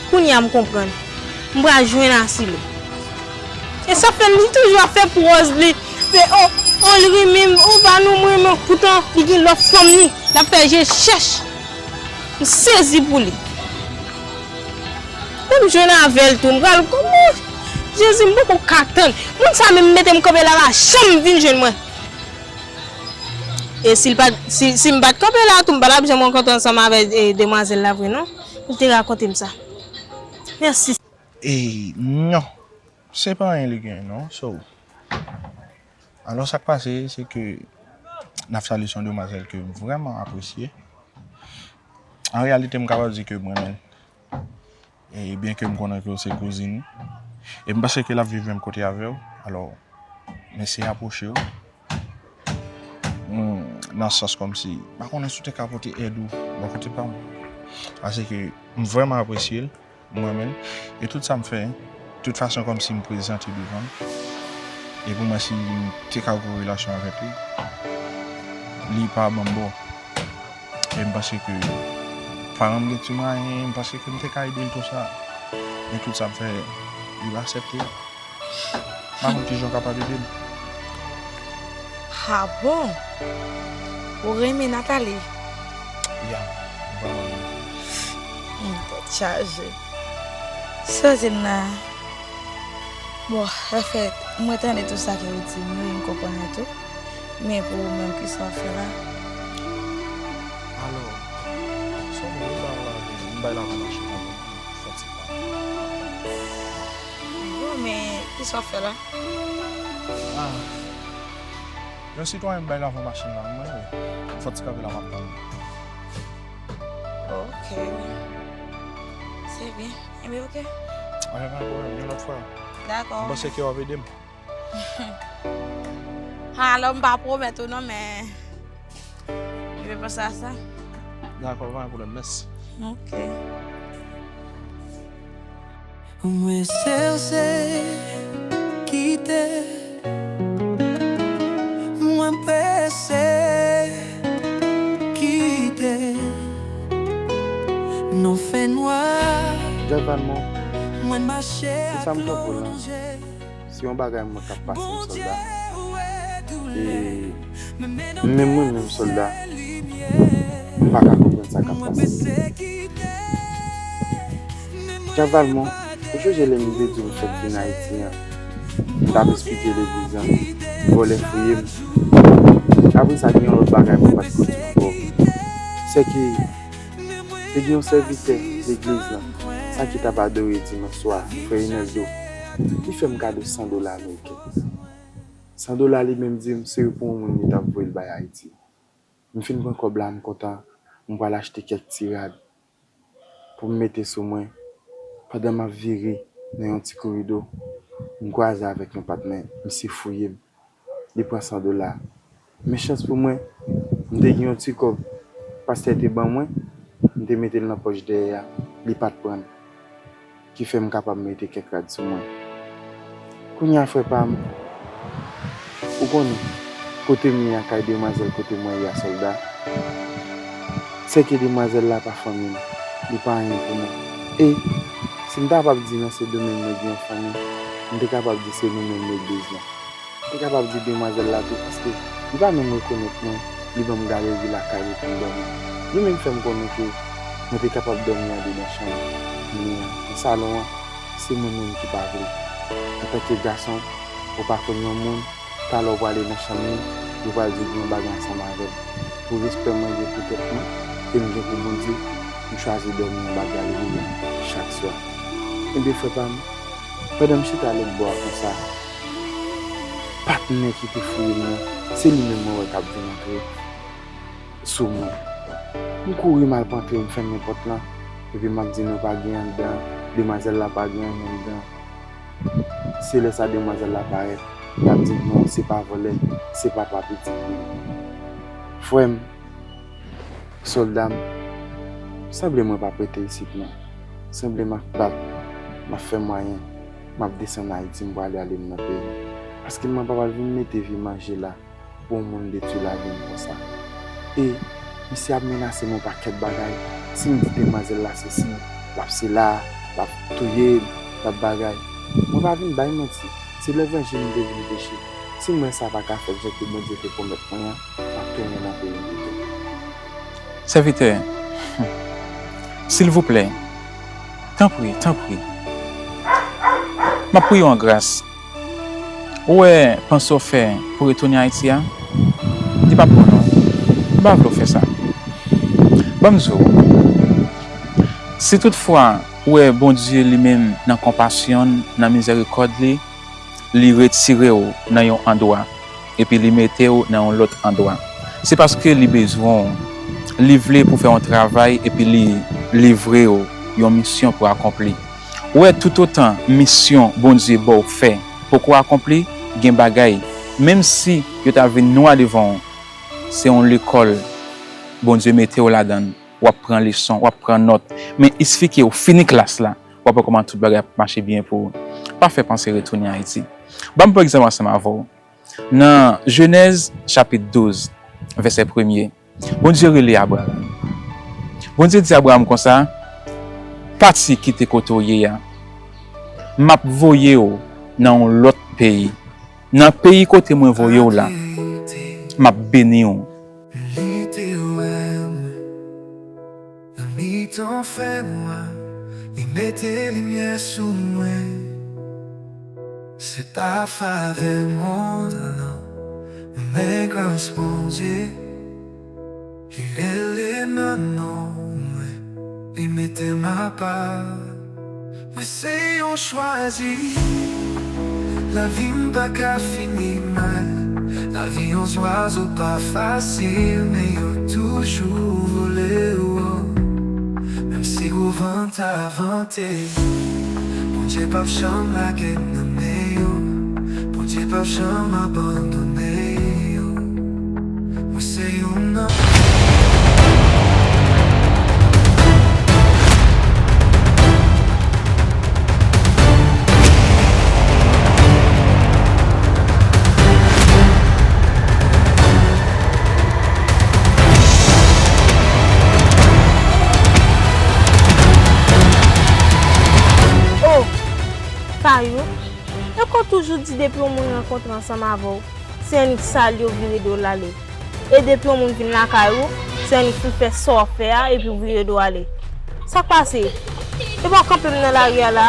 Kounye a m konprann. M pral jwenn Asilo. E sa fè li toujou ap fè pwòz li. Fè, oh, oh, li renmen m, oh, pa nou m renmen. Poutan, li gen lòt fanm li. L ap fè je chèch. M sezi pou li. Pou m jwenn avè l tou, m pral kòman? Jezi, m poko ka tann. Moun sa menm mete m kanpe la, pa janm vin jwenn mwen. E si l pa t, si, si m pa t kanpe la tou, m pa t ap janm rankontre ansanm avèk, e, demwazèl la vre non. Li te rakonte m sa. Mèsi. E non, se pa anyen li gen non. So, alò sa k pase, se ke Naftali se yon demwazèl ke m vrèman apresye. An reyalite, m kapab di ke m renmen l. E byen ke m konnen ke w se kouzin li, e m panse ke l ap viv menm kote avè w, alò, m eseye apwoche w, hmm, nan sans kòmsi, m pa konnen si w te ka pote èd ou bò kote pa m. Paske m vrèman apresye l, m renmen l, e tout sa m fè, tout fason kòmsi m prezante devan l. E pou mwen, si m te ka gen yon relasyon avèk li, li pa ban m bò. E m panse ke paran m gen ti mwayen, m panse ke m te ka ede l tou sa. Men tout sa m fè, li pa aksepte. M pa konn kijan w kapab ede m. Ah bon? Ou renmen Nathalie? Ya, m vrèman Tèt chaje. Sa se m nan. Bon, anfèt, mwen tande tout sa ke ou di m yo, e m konprann yo tou. Men pou ou menm, kisa w ap fè la? Alò, sa w mwen ba w la, m bay lavan machin nan, fon ti pa. Bon, men kisa w ap fè la? Ah, yon sitwayen m bay lavan machin nan, mwen, wi. Fon ti kanpe la, m ap tann. Ok. Se byen. Ebyen, ok. Anyen, pa gen pwoblèm, yon lòt fwa. Dakò. M panse ke w ap ede m. Ha, alò, m pa pwomèt ou non, men je vais penser à ça. Dakò, pa gen pwoblèm, mèsi. Ok. Mwen sèse kite, mwen prese kite. Non fè nwa. Djòl Valmont, mwen mache se sa m tankou la. Se yon bagay mwen k ap pase m, sòlda. E menm mwen menm, sòlda, m pa ka konprann sa k ap pase m. Djòl Valmont, ou sonje lè m te di w m fèk vin Ayiti an? M t ap esplike legliz lan, vòlè fouye m. Apre sa, gen yon lòt bagay mwen pa t ko di w ankò. Sèke te gen yon sèvitè legliz lan, sa ki t ap adore dimanch swa, frè Enèldo, li fè m kado san dola ameriken. San dola li menm di m se pou yon moun li t ap voye l bay Ayiti. M fin pran kòb la, m kontan, m pral achte kèk ti rad pou m mete sou mwen. Pandan m ap vire nan yon ti koridò, m kwaze avèk yon patnè, misye fouye m. Li pran san dola. Men chans pou mwen, m te gen yon ti kòb pastè te ban mwen, m te mete l nan pòch dèyè a, li pa t pran l. Ki fè m kapab mete kèk rad sou mwen. Kounye a, frè pa m, ou konnen, kote m ye a, kay demwazèl kote mwen ye a, sòlda, sèke demwazèl la pa fanmi m, li pa anyen pou mwen. E si m ta kapab di nan se domèn mwen gen yon fanmi, m te kapab di se nou menm legliz lan. M te kapab di demwazèl la tou, paske li pa menm rekonèt mwen, li ban m galeri lakay li pou m dòmi. Li menm fè m konnen ke mwen te kapab dòmi andedan chanm mwen an. Nan salon an, se mwen menm ki pa vle. Antanke gason, ou pa konn yon moun, talè w prale nan chanm li, li pral di w gen yon bagay ansanm avè l. Pou respè mwen gen pou tèt mwen, e m gen pou Bondye, m chwazi dòmi anba galeri an chak swa. Ebyen, frè pa m, pandan m chita lòt bò a konsa, patnè ki te fouye m nan, se li menm mwen wè k ap vin antre sou mwen. M kouri m al pran kle, m fèmen pòt lan, epi m ap di nou pa gen anndan, demwazèl la pa gen anyen anndan. Se lè sa demwazèl la parèt, l ap di m non, se pa vòlè, se papa pitit li. Frè m, sòlda m, sanble mwen p ap rete isit non. Sanble m ap bat, m ap fè mwayen, m ap desann Ayiti, m prale ale m nan peyi m. Paske mwen pa pral vin mete vye manje la pou yon moun detwi lavi m konsa. E misye ap menase m yon pakèt bagay. Si m di demwazèl la sesi, l ap sela, l ap touye m, l ap bagay. Mwen pa vin bay manti. Se levanjil m te vin preche. Si m wè sa pa ka fèt jan ke Bondye te pwomèt mwen an, m ap tounen nan peyi m pito. Sèvitè, silvouplè, tanpri, tanpri, m ap priye w an gras. Ou wè panse w fè pou retounen Ayiti a? Li p ap bon non. M pa vle w fè sa. Ban m di w, si toutfwa ou wè Bondye li menm nan konpasyon l, nan mizèrikòd li, li retire w nan yon andwa, epi li mete w nan yon lòt andwa. Se paske li bezwen w. Li vle pou w fè yon travay, epi li livre w yon misyon pou akonpli. Ou wè, toutotan misyon Bondye ba w fè poko akonpli, gen bagay, menm si yo ta vin nwa devan w, se yon lekòl Bondye mete w ladan l. W ap pran leson, w ap pran nòt. Men isifike w fini klas la, w ap wè kòman tout bagay ap mache byen pou ou. Pa fè panse retounen Ayiti. Ban m pran egzanp ansanm avè w. Nan Jenèz chapit douz, vèsè premye, Bondye rele Abraram. Bondye di Abraram konsa, pati kite kote w ye a. M ap voye w nan yon lòt peyi. Nan peyi kote mwen voye w la, m ap beni w. Mitan fènwa, li mete limyè sou mwen. Se pa favè mond lan, men gras Bondye. Li rele nan non mwen, li mete m apa. Mwen se yon chwazi. Lavi m pa ka fini mal. Lavi yon zwazo pa fasil, men yo toujou vole wo. Menm si gwo van ta vante, Bondye p ap janm lage m nan men yo. Bondye p ap janm abandone yo. Mwen se youn nan. Oh, Fayou, e kon toujou di depi yon moun rankontre ansanm avè w, se annik sali w vire do l ale. E depi yon moun vin lakay ou, se annik fin fè sa w ap fè a epi w vire do w ale. Sa k pase? Epi w ap kanpe m nan lari a la,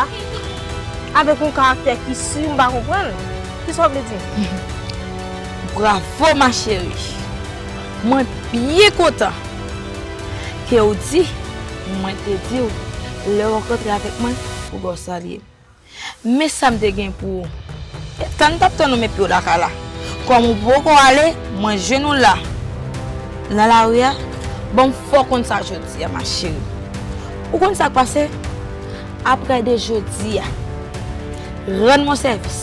avèk yon karaktè ki si m pa konprann. Kisa w vle di? Bravo, ma chérie. Mwen byen kontan ke w di, mwen te di w, lè w rankontre avèk mwen, ou ba w salye m. Men sa m te gen pou ou. Tann m t ap tann ou men pye w lakay la. Kòm ou poko ale, mwen jwenn ou la. Nan lari a, ban m fè w konn sa jodi a, ma chérie. Ou konn sa k pase? Aprè de jodi a, rann mwen sèvis.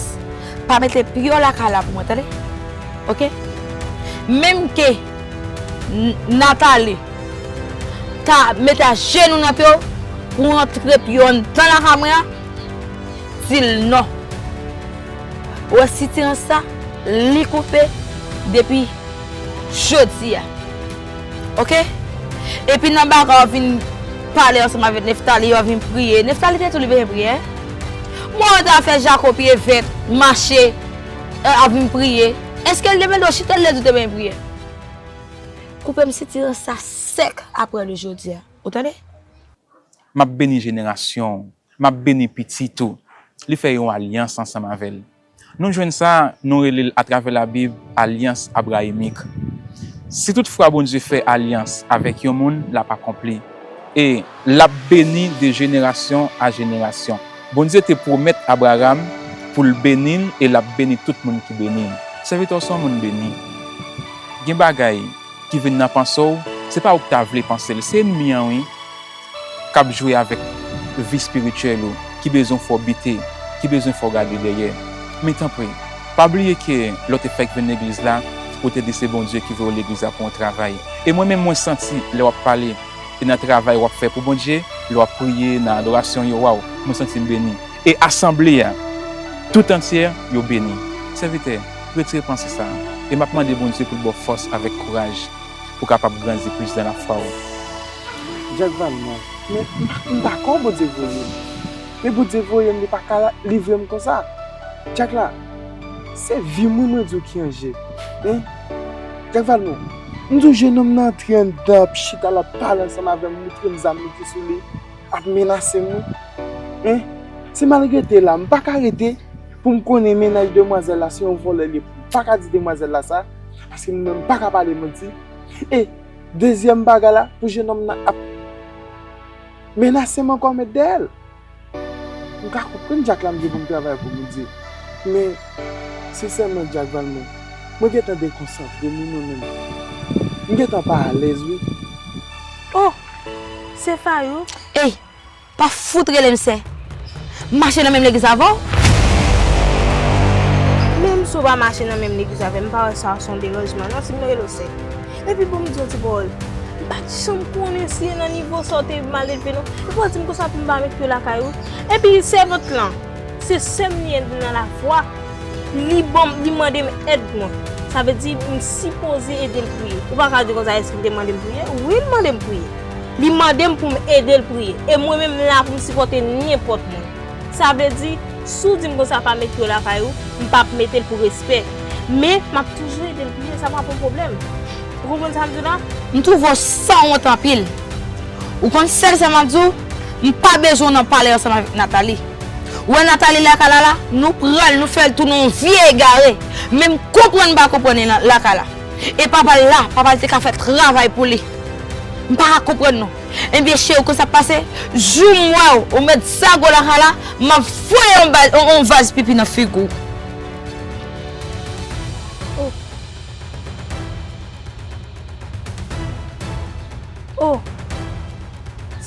Pa mete pye w lakay la pou mwen, tande? Oke? Menm ke N-, Nathalie ta mete ajenou nan pye w pou antre pye w anndan lakay mwen an, di l non. Ou wè sitirans sa, li koupe depi jodi a. Oke? Epi nan bagay w vin pale ansanm avèk Neftali, w vin priye. Neftali te di w li bezwen priye. Mwen ta fè Jako pye vèt, mache, e, ap vin priye. Èske l te mande w chita, l te di w te bezwen priye? Koupe m sitirans sa sèk aprè de jodi a. Ou tande? M ap beni jenerasyon w. M ap beni pitit ou. Li fè yon alyans ansanm avè l. Nou jwenn sa, nou rele l atravè Labib, alyans abrayimik. Si toutfwa Bondye fè alyans avèk yon moun, l ap akonpli. E l ap beni de jenerasyon a jenerasyon. Bondye te pwomèt Abraram pou l beni l e l ap beni tout moun ki beni l. Sèvitè w se yon moun beni. Gen bagay ki vin nan panse w, se pa ou ki ta vle panse l, se ènmi an wi, k ap jwe avèk vi espirityèl ou, ki bezwen fè w bite, ki bezwen fè w gade dèyè. Men tanpri, pa bliye ke lè w te fèk vin legliz la, ou te di se Bondye ki voye w legliz la pou yon travay. E mwen menm mwen santi lè w ap pale, e nan travay w ap fè pou Bondye, lè w ap priye nan adorasyon yo, waw, mwen santi m beni. E asanble a tout antyè, yo beni. Sèvitè, retire panse sa a. E m ap mande Bondye pou l ba w fòs avèk kouraj pou w kapab grandi plis nan lafwa w. Jack Valmont, men m pa, m pa kwè Bondye voye m. Men Bondye voye m, li pa ka livre m konsa. Jack la, se vi m wi, mwen di w ki an je. Hein? Jack Valmont, m di w jennonm nan antre anndan, ap chita, l ap pale ansanm avè m, montre m zam li ki sou li, ap menase m wi. Hein? Se malgre te la, m pa ka rete pou m konnen mennaj demwazèl la se yon vòlè li ye. M pa ka di demwazèl la sa, paske mwen menm m pa ka pale manti. E dezyèm bagay la, pou jennonm nan ap menase m ankò, met dèyè l. M ka konprann Jack la m gen pou m travay pou Bondye. Men, sensèman, Jack Valmont, mwen gentan dekonsantre wi mwen menm. M gentan pa alèz wi. Oh! Se Fayou? Ey! Pa fout rele m sè. M mache nan menm legliz avè w? Menm si w pa mache nan menm legliz avè m, m pa wè sa se yon deranjman non si m rele w sè. Epi bon, m di yon ti pawòl. M pa t janm konnen si e nan nivo sa w te mal elve non. Epi w di m konsa pou m pa met pye lakay ou. Epi sèvant lan, se sè m li ye nan lafwa. Li ban m, li mande m èd mwen. Sa vle di m sipoze ede l priye. Ou pa ka di konsa èske l te mande m priye? Wi, l mande m priye. Li mande m pou m ede l priye. E mwen menm m la pou m sipòte nenpòt moun. Sa vle di, si w di m konsa pa met pye w lakay ou, m p ap mete l pou respè. Men, m ap toujou ede l priye, sa p ap yon pwoblèm. Ou konprann sa m di w la? M twouve w sanwont anpil. Ou konn sèl sa m ap di w, m pa bezwen w nan pale ansanm avèk Nathalie. Ou wè Nathalie lakay la la, nou pran l, nou fè l tounen yon vye egare. Men m konprann m pa konprann li nan lakay la. E papa l la, papa l te ka fè travay pou li. M pa ka konprann non. Ebyen cheri, ou konn sa k pase? Jou m wè w, ou mèt zago lakay la, m ap voye yon ba-, yon, yon vaz pipi nan figi w. Oh. Oh!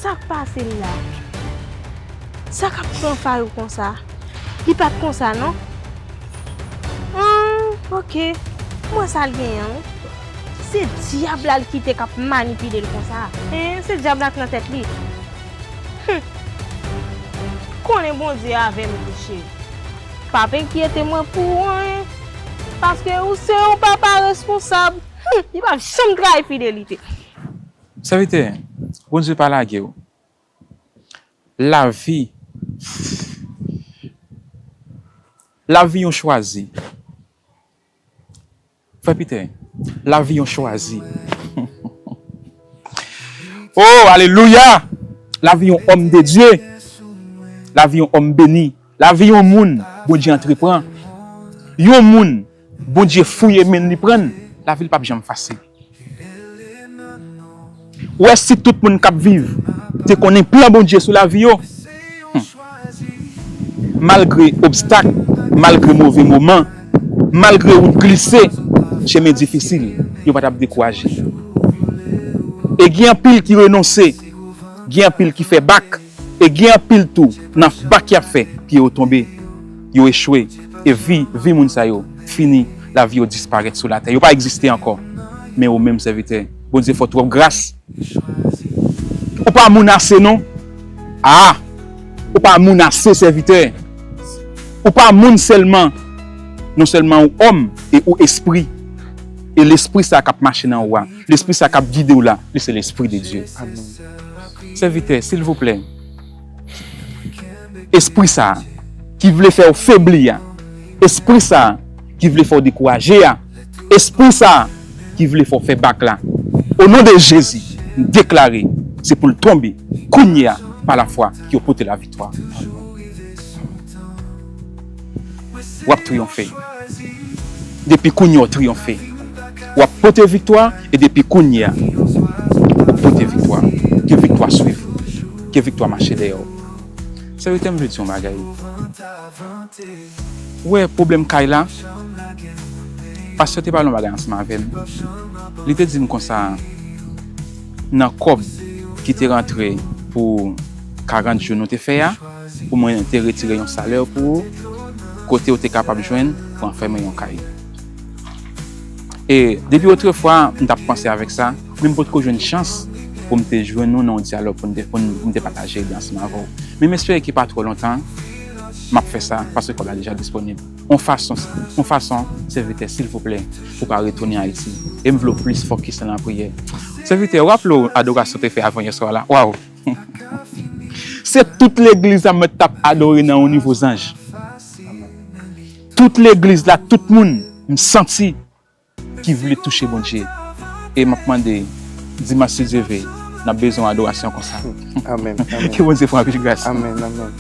Sa k pase l la? Sa k ap pran Fayo konsa? Li pa t konsa non. Hum, ok. M wè sa l genyen an wi. Se dyab la l kite k ap manipile l konsa. Hein, se dyab la k nan tèt li. Hum. Konnen Bondye avè m wi cheri. P ap enkyete mwen pou anyen. Paske ou se yon papa responsab. Hum, li p ap janm trayi fidelite. Sèvitè, Bondye pa lage w. Lavi, lavi yon chwazi. Frè Peter, lavi yon chwazi. Oh, alelouya! Lavi yon òm de Dye. Lavi yon òm beni. Lavi yon moun Bondye antreprann. Yon moun Bondye fouye men li pran l, lavi l p ap janm fasil. Ou wè si tout moun k ap viv te konnen plan Bondye sou lavi yo, hmm, malgre obstak, malgre move moman, malgre wout glise, chemen difisil, yo pa t ap dekouraje. E gen anpil ki renonse, gen anpil ki fè bak, e gen anpil tou nan bak y ap fè, pye yo tonbe, yo echwe, e vi, vi moun sa yo fini, lavi yo disparèt sou latè. Yo pa egziste ankò. Men ou menm, sèvitè, Bondye fè w twòp gras. Ou pa moun ase non. Ah! Ou pa moun ase, sèvitè. Ou pa moun sèlman. Non sèlman ou òm e ou espri. E lespri sa k ap mache nan ou a, lespri sa k ap gide w la, li se lespri de Dye. Amèn. Sèvitè, silvouplè, espri sa ki vle fè w febli a, espri sa ki vle fè w dekouraje a, espri sa ki vle fè w fè bak la, o non de Jezi, m deklare, se pou l tonbe kounye a pa lafwa ki yo pote laviktwa. W ap triyonfe. Depi kounye a w triyonfe. W ap pote viktwa, e depi kounye a, w ap pote viktwa. Ke viktwa swiv ou. Ke viktwa mache dèyè w. Sèvitè, m vle di yon bagay. Ou wè pwoblèm kay la? Pastè te pale yon bagay ansanm avè m. Li te di m konsa, nan kòb ki te rantre pou karant jou nou te fè a, pou mwen te retire yon salè pou ou, kote ou te kapab jwenn pou anfèmen yon kay. E depi otrefwa, m t ap panse avèk sa, men m potko jwenn chans pou m te jwenn nou nan yon dyalòg pou m te, pou m, pou m te pataje ide ansanm avè w. Men m espere ke pa twò lontan, m ap fè sa, paske kòb la deja disponib. On fason, on fason, sèvitè, silvouplè, pou pa retounen Ayiti. E m vle w plis fokis nan lapriyè. Sèvitè, w raple w adorasyon te fè avan yè swa la? Waw! Se tout legliz la mèt t ap adore nan yon nivo zanj. Tout legliz la, tout moun, m santi ki vle touche Bondye. E m ap mande, dimanch si Dye ve, n ap bezwen adorasyon konsa. Amèn, amèn. Ke Bondye fè w anpil gras. Amèn, amèn.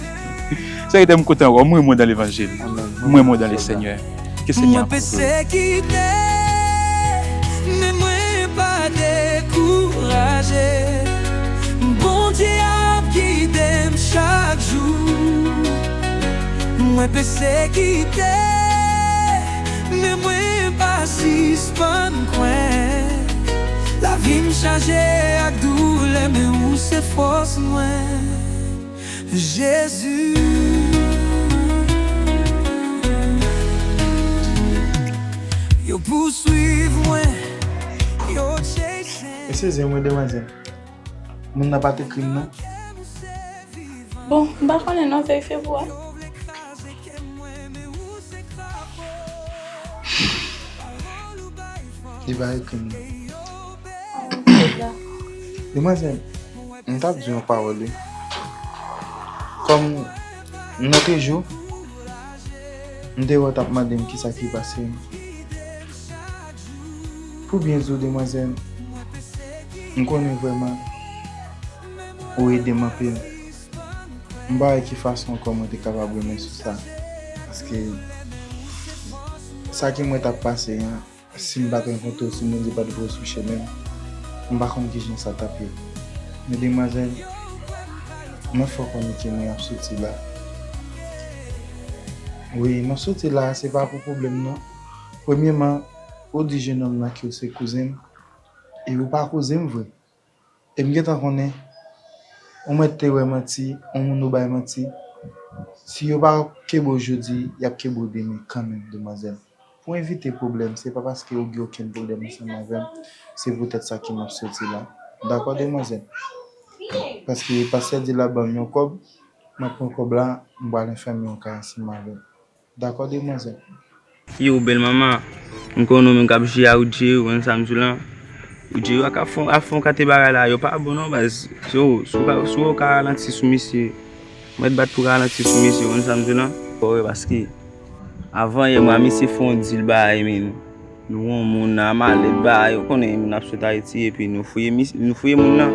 Sèvitè, m kontan wè w. M renmen w dan levanjil. Amèn. M renmen w dan le Senyè. Ke Senyè a kouvri w. Mwen pesekite, men mwen pa dekouraje. Bondye ap gide m chak jou. Mwen pesekite, men mwen pa sispann kwè. Lavi m chaje ak doulè, men ou se fòs mwen. Jezi, yo pouswiv mwen, yo chase. Eskize mwen, demwazèl. Moun nan pa t ekri m non. Bon, m pa konnen non, verifye pou wè. Li pa ekri m non. Demwazèl, m t ap di yon pawòl wi. Kòm m nan Pejou, m te wè w t ap mande m kisa ki pase m. Pou byen di w, demwazèl, m konnen vrèman Ou ede m anpil. M pa wè ki fason ankò mwen te kapab renmen sou sa. Paske sa ke mwen t ap pase an, si m pa t rankontre w, si Bondye pa t voye w sou chemen m, m pa konn kijan sa t ap ye. Men demwazèl, mwen fè w konnen ke mwen ap soti la. Wi, m ap soti la, se pa pou pwoblèm non. Premyeman, ou di jennonm nan ke w se kouzen m, e ou pa kouzen m vre. E m gentan konnen, ou mèt te wè manti, yon moun ou bay manti. Si yo pa kenbe w jodi, y ap kenbe w demen kanmenm, demwazèl. Pou evite pwoblèm, se pa paske ou gen okenn pwoblèm ansanm avè m, se poutèt sa ke m ap soti la. Dakò, demwazèl? Paske pastè di l ap ban m yon kòb, m ap pran kòb la, m pral anfème yon kay ansanm avè l. Dakò, demwazèl. Yo, bèl manman, m konnen w menm k ap jwe a Rudjeri, ou konn sa m di w lan. Rudjeri a ka fon, a fon kate bagay la, yo pa bon non, baz. So, si w ka, si w ka ralanti sou misye, mèt bat pou ralanti sou misye, ou konn sa m di w lan. Fò wè, paske avan yè, mwa, misye fè yon dil bagay, men nou wè yon moun nan malèt bagay, ou konnen moun ap sot Ayiti, epi nou fouye mis-, nou fouye moun nan.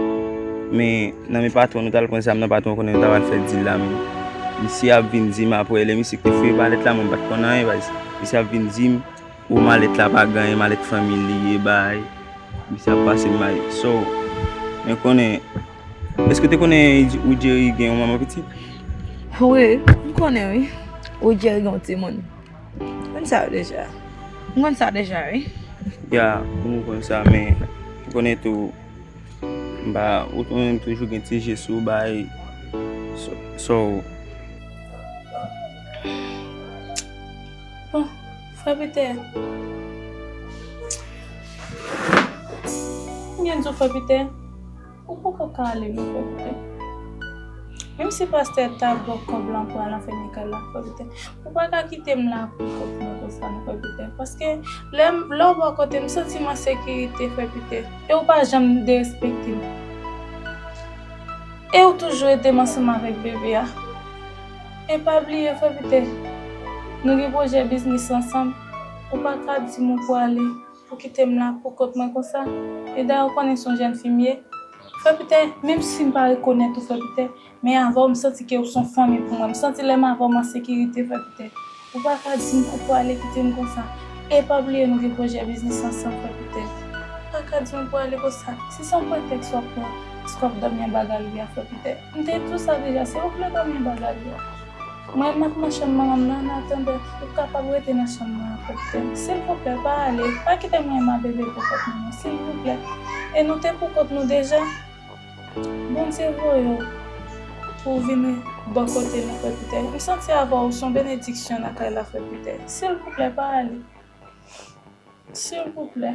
Men, nan men patwon, nou t al pran zam nan, patwon konnen nou ta pral fè dil la, men misye ap vin di m apre, lè misye k te fouye malèt la, mwen m pa t konn anyen, baz. Misye ap vin di m, o, malèt la pa gen anyen, malèt fanmi l li ye, bay. Misye ap pase m bay. So, men konnen, èske w te konnen Rudjeri gen yon manman pitit? Wi, m konnen, wi. Rudjeri gen yon timoun. M konn sa deja. M konn sa deja, wi. Ya, m konn sa, men m konnen tou, m pa, ou konnen m toujou gen ti je sou bay. So, so, bon, frè Pitè. M byen di w, frè Pitè. Ou poko ka ale non, frè Pitè. Menm si pastè ta ba w kòb lan pou al anfème kay la, frè Pitè, ou pa ka kite m la pou kont mwen konsa non, frè Pitè. Paske lè m, lè w bò kote m, m santi m an sekirite, frè Pitè. E ou pa janm derespekte m. E ou toujou ede m ansanm avèk bebe a. E pa bliye, frè Pitè, nou gen pwojè biznis ansanm. Ou pa ka di m ou pwale pou kite m la pou kont mwen konsa. E dayè, ou konnen se yon jèn fi m ye. Frè Pitè, menm si m pa rekonèt ou, frè Pitè, men avè w, m santi ke ou se yon fanmi pou mwen. M santi lè m avè w, m an sekirite, frè Pitè. Ou pa ka di m pou pwale kite m konsa. E pa bliye, nou gen pwojè biznis ansanm, frè Pitè. Ou pa ka di m pou pwale konsa. Si se yon pretèks w ap pran, èske w ap dòmi anba galri a, frè Pitè? M te di w sa deja, silvouplè, dòmi anba galri a. Mwen, m ap nan chanm manman m nan, an atandan, ou kapab rete nan chanm nan an, frè Pitè. Silvouplè, pa ale. Pa kite mwen ma bebe pou kont mwen non, silvouplè. E nou te pou kont nou deja. Bondye voye w pou w vin bò kote nou, frè Pitè. M santi avè w, se yon benediksyon nan kay la, frè Pitè. Silvouplè, pa ale. Silvouplè.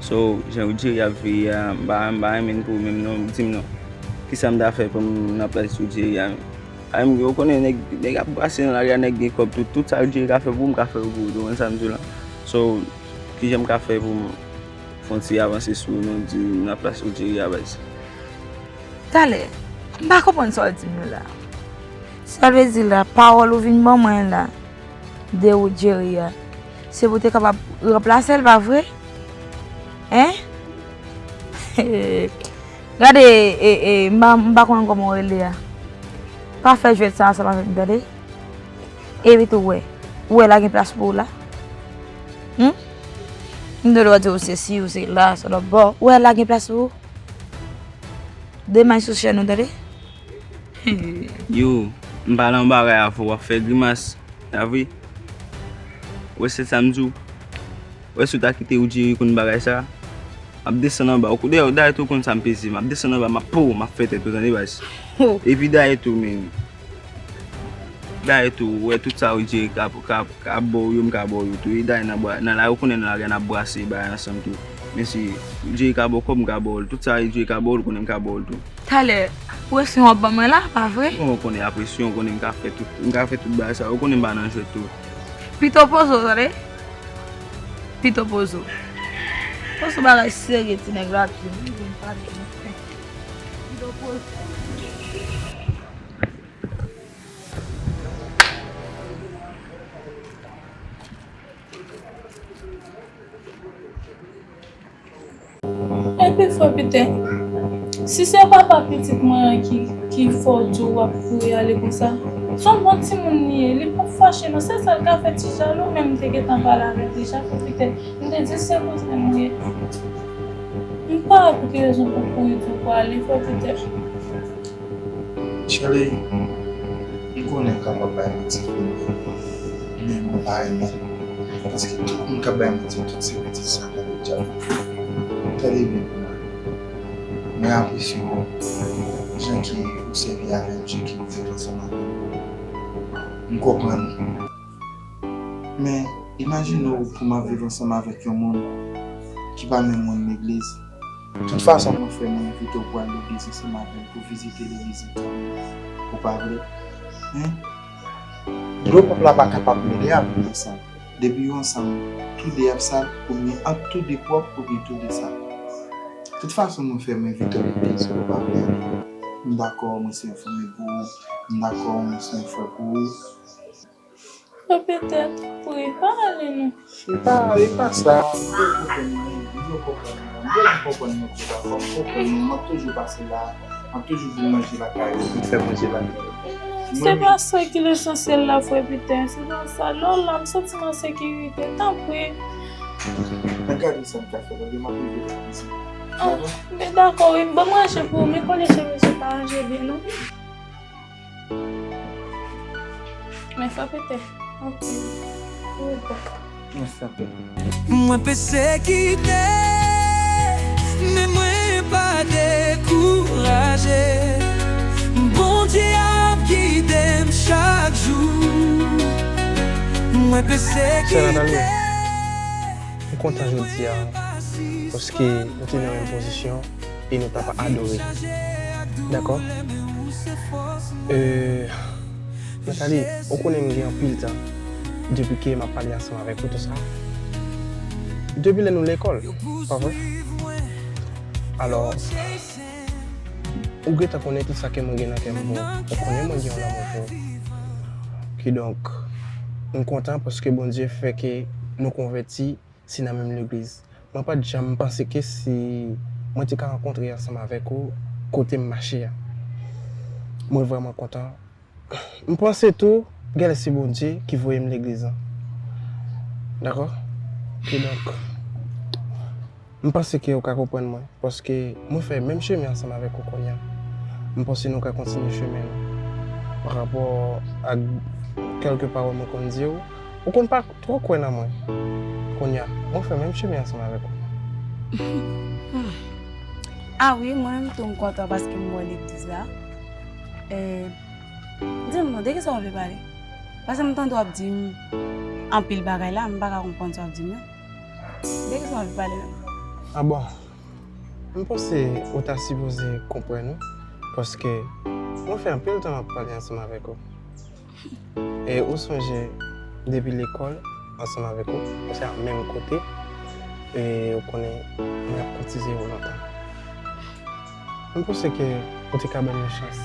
So, jan Rudjeri ap viv a, m pa, m pa renmen l pou ou menm non, di m non. Kisa m ta fè pou m nan plas Rudjeri a menm? A, m, ou konnen nèg, nèg ap brase nan lari a, nèg gen kòb tou, tout sa Rudjeri ka fè pou ou, m ka fè pou ou tou, ou konn sa m di w lan. So, kijan m ka fè pou m fè yon ti avanse sou ou non, di m nan plas Rudjeri a, baz? Talè, m pa konprann sa w di m yo la. Sa vle di la, pawòl ou vin ban mwen la de Rudjeri a, se pou te kapab ranplase l, pa vre? Hein? Gade, e, e, m pa, m pa konn kòman w rele a. Pa fè jwèt sa ansanm avèk m, tande? Epi tou, w wè, w wè la gen plas pou ou la? Hmm? M tande w ap di w se si, w se la, se lòt bò. W wè la gen plas pou ou? Demay sou chèn ou, tande? Yo, m pale yon bagay avè w, w ap fè grimas. A vre? Ou wè se sa m di w? Ou wè si w ta kite Rudjeri konn bagay sa, m ap desann anba. Ou, dayè, dayè tou konn sa m peze, m ap desann anba, m ap po, m ap fè tèt ou, tande, baz? Epi dayè tou, men, dayè tou, ou wè tout sa Rudjeri ka, ka, ka ba w yo, m ka ba w yo tou. E dayè nan bra, nan lari, ou konnen nan lari a n ap brase bagay ansanm tou. Men si Rudjeri ka ba w kòb, m ka ba w l. Tout sa Rudjeri ka ba w, ou konnen m ka ba w l tou. Talè, presyon w ap ban mwen la, pa vre? Bon, ou konnen a presyon, ou konnen m ka fè tout, m ka fè tout bagay sa. Ou konnen m pa nan jwèt tou. Pito poze w, tande? Pito poze w. Poze w bagay serye, ti nèg la, pi m vin pale. Pito poze w. Epi frè Pitè, Si se papa pitit mwen an ki, ki fè w di w ap kouri ale konsa, se yon bon timoun li ye, li p ap fache non, se sa l ka fè ti jalou, men m te gentan pale avè l deja, frè Pitè, m te di se kouzen m ye. M pa wè pou ki rezon pou kouri di w pou ale, frè Pitè. Shirley, m konnen m kapab bay manti pou nou, men mwen pa renmen l. Paske tout moun k ap bay manti, tout se betiz sa k ap fè dyab. Tande byen pou mwen. Mwen apresye w, jan ke ou sèvi avè m, jan ke nou viv ansanm avè m. M konprann ou. Men, imajine w pou m ap viv ansanm avèk yon moun ki pa menm moun legliz. Tout fason, mon frè, mwen envite w pou al legliz ansanm avè m, pou vizite legliz li kanmenm. Ou pa vle? Hein? Dlo pwòp la pa kapab mele avèk dlo sal. Depi yo ansanm, tou de ap sal, oubyen ant tou de pwòp, oubyen tou de sal. Tout fason, mon frè, mwen envite w legliz, ou pa vle ale. M dakò, mwen se yon fanmi pou ou. M dakò, mwen se yon frè pou ou. Frè Pitè, tanpri, pa ale non. E pa, e pa sa, m te konprann mwen, m te konprann mwen, m te konprann mwen, m te dakò, m konprann mwen, m ap toujou pase la, m ap toujou vin manje lakay ou, vin fè manje lakay ou. Se pa sa ki lesansyèl la, frè Pitè, se pa sa. Lè w la, m santi m an sekirite, tanpri. Men gade sa m ka fè, tande, m ap rive la, mesi. Ah, men dakò, wi, ban m ranje pou ou, men konnen cheve sou pa ranje byen, non. Men frè Pitè, ok. Ou bon. Mwen frape. Mwen pesekite, men mwen pa dekouraje. Bondye ap gide m chak jou. Mwen pesekite. Sè Nathalie, m kontan jodi a, paske nou te nan menm pozisyon e nou t ap adore. Dakò? Euh, Nathalie, ou konnen m gen anpil tan depi ke m ap pale ansanm avèk ou, tou sa. Depi lè nou lekòl, pa vre? Alò, ou gentan konnen tout sa ke mwen gen nan kè m pou ou. Ou konnen mwen gen yon lanmou pou ou. Kidonk, m kontan paske Bondye fè ke nou konvèti si nan menm legliz. Mwen pa t janm panse ke si mwen te ka rankontre ansanm avèk ou kote m mache a. Mwen vrèman kontan. M panse tou, genlè se Bondye ki voye m legliz lan. Dakò? Kidonk, m panse ke ou ka konprann mwen, paske mwen fè menm chemen ansanm avèk ou kounye a. M panse nou ka kontinye chemen nou. Pa rapò ak kèlke pawòl mwen konn di w, ou konn pa twò kwè nan mwen. Kounye a, mwen fè menm chemen ansanm avèk ou. Ah wi, mwen menm tou m kontan paske m wè legliz la. Eh, di m non, de kisa w vle pale? Paske m tande w ap di m anpil bagay la, m pa ka konprann sa w ap di m yo. De kisa w vle pale menm? Ah bon? M panse ou ta sipoze konprann wi, paske mwen fè anpil tan m ap pale ansanm avèk ou. E ou sonje depi lekòl ansanm avèk ou, nou se a menm kote, e ou konnen mwen ap koutize yo lontan. M panse ke ou te ka ban m yon chans,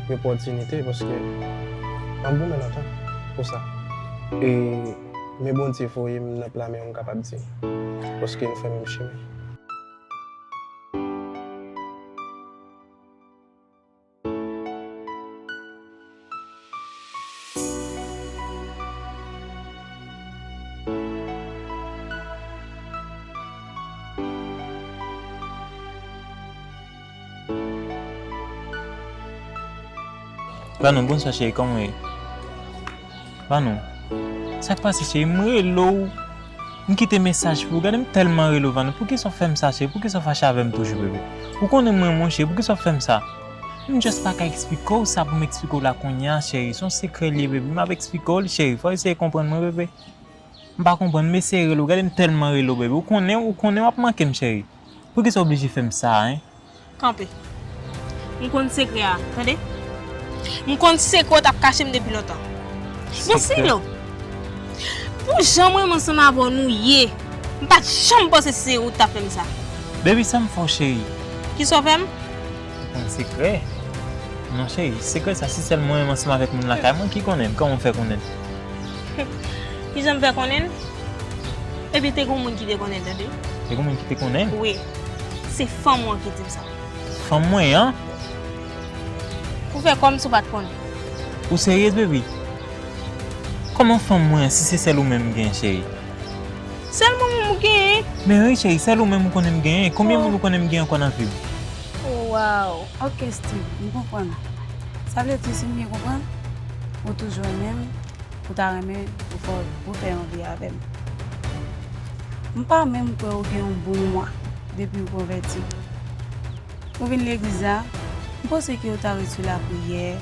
yon opòtinite, paske m ap goumen lontan pou sa. E men Bondye voye m nan pla men yo, m kapab di, paske nou fè menm chemen. Vanou, bonswa cheri, kòman w ye? Vanou, sa k pase cheri? M rele w, m kite mesaj pou ou. Gade m tèlman rele w, Vanou. Poukisa w fè m sa cheri? Poukisa w fache avè m toujou, bebe? Ou konnen m renmen w cheri, poukisa w fè m sa? M just pa ka eksplike w sa pou m eksplike w la kounye a, cheri. Se yon sekrè l ye, bebe. M ap eksplike w l, cheri. Fò w eseye konprann mwen, bebe. M pa konprann, m eseye rele w. Gade m tèlman rele w, bebe. Ou konnen, ou konnen w ap manke m, cheri. Poukisa w oblije fè m sa, en? Kanpe. M konn sekrè a, tande? M konn sekrè w t ap kache m depi lontan. Bon, Silo, pou jan mwen menm ansanm avè w nou ye, m pa t janm panse se ou t ap fè m sa. Baby, sa m fè w, cheri? Kisa w fè m? Ou konn sekrè? Non, cheri, sekrè sa, se sèl mwen menm ansanm avèk moun lakay mwen ki konnen l. Kòman w fè konnen l? Kijan m fè konnen l? Epi te gen moun ki te konnen l, tande. Te gen moun ki te konnen l? Wi. Se fanm ou an ki di m sa. Fanm mwen an? Ou fè kòmsi w pa t konnen. Ou seryez, baby? Kòman fanm mwen an, si se sèl ou menm m genyen, cheri? Sèl mwen menm ou genyen? Men wi, cheri, sèl ou menm ou konnen m genyen. Konbyen moun ou konnen m genyen ankò nan vi m? Oh, wow. Ok, Steve, m konprann. Sa vle di, si m byen konprann, ou toujou renmen m, ou ta renmen pou fè, pou fè yon vi avè m. M pa menm kwè ou gen yon bon mwa depi ou konvèti. Ou vin legliz la, m panse ke ou ta ret sou lapriyè,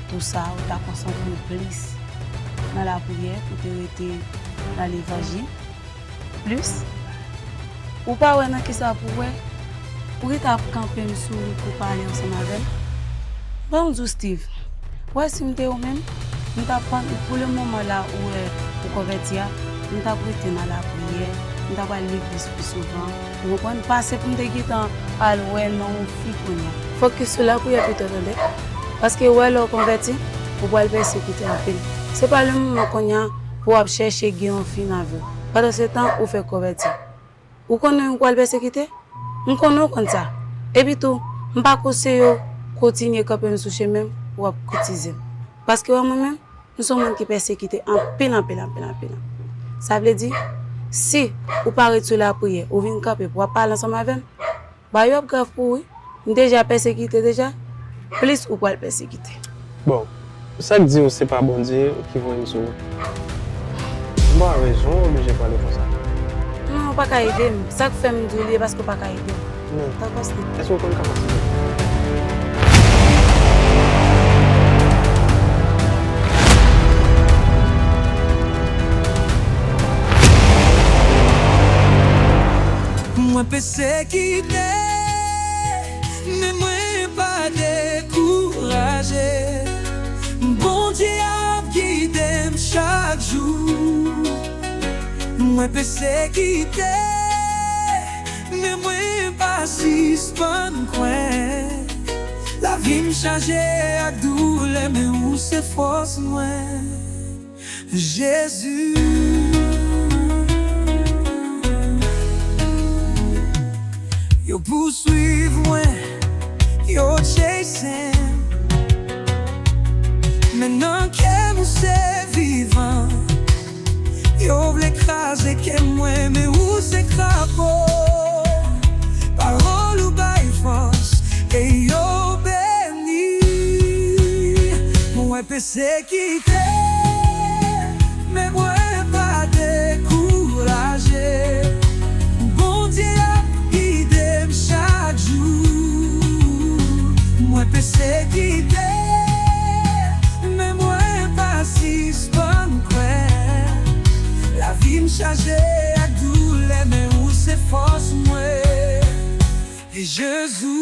tou sa, ou ta konsantre w plis nan lapriyè pou te rete nan levanjil. Plis, ou pa wè nan kisa pou wè, ou rete ap kanpe m sou wout pou pale ansanm avè m. Ban m di w, Steve, wè si m te ou menm, m t ap pann, pou le moman la ou wè ou konvèti a, m t ap rete nan lapriyè, m t ap al legliz pi souvan, ou konprann, pase pou m te gentan al wè nan yon fi kounye a. Fokis sou lapriyè pito, tande, paske wè lè w konvèti, ou pral pèsekite anpil. Se pa le moman kounye a pou w ap chèche gen yon fi nan vi w. Pandansetan, ou fèk konvèti. Ou konnen ou pral pèsekite? M konnen w konn sa. Epitou, m pa konseye w kontinye kanpe m sou chemen m pou w ap koutize m. Paske wè mwen menm, m se yon moun ki pèsekite anpil, anpil, anpil, anpil. Sa vle di, si ou pa ret sou lapriyè, ou vin kanpe pou w ap pale ansanm avè m, bagay yo ap grav pou ou, wi. M deja pèsekite deja, plis ou pral pèsekite. Bon, sa k di w se pa Bondye ki voye m sou wout? M pa wè rezon w oblije pale konsa. Non, ou pa ka ede m. Sa k fè m di w li, e paske ou pa ka ede m. Men, dakò, Steve. Èske w konn kapasite m? Mwen pesekite, men mwen pa dekouraje. Bondye ap gide m chak jou. Mwen pesekite, men mwen pa sispann kwè. Lavi m chaje ak doulè, men ou se fòs mwen. Jezi. Yo pouswiv mwen, yo chase m. Men nan kè m ou se vivan. Yo vle kraze kè mwen, men ou se krapo. Pawòl ou bay fòs, e yo beni. Mwen pesekite, men mwen pa dekouraje. Bondye ap gide m chak jou. Mwen pesekite, men mwen pa sispann kwè. Lavi m chaje ak doulè, men ou se fòs mwen. E Jezi.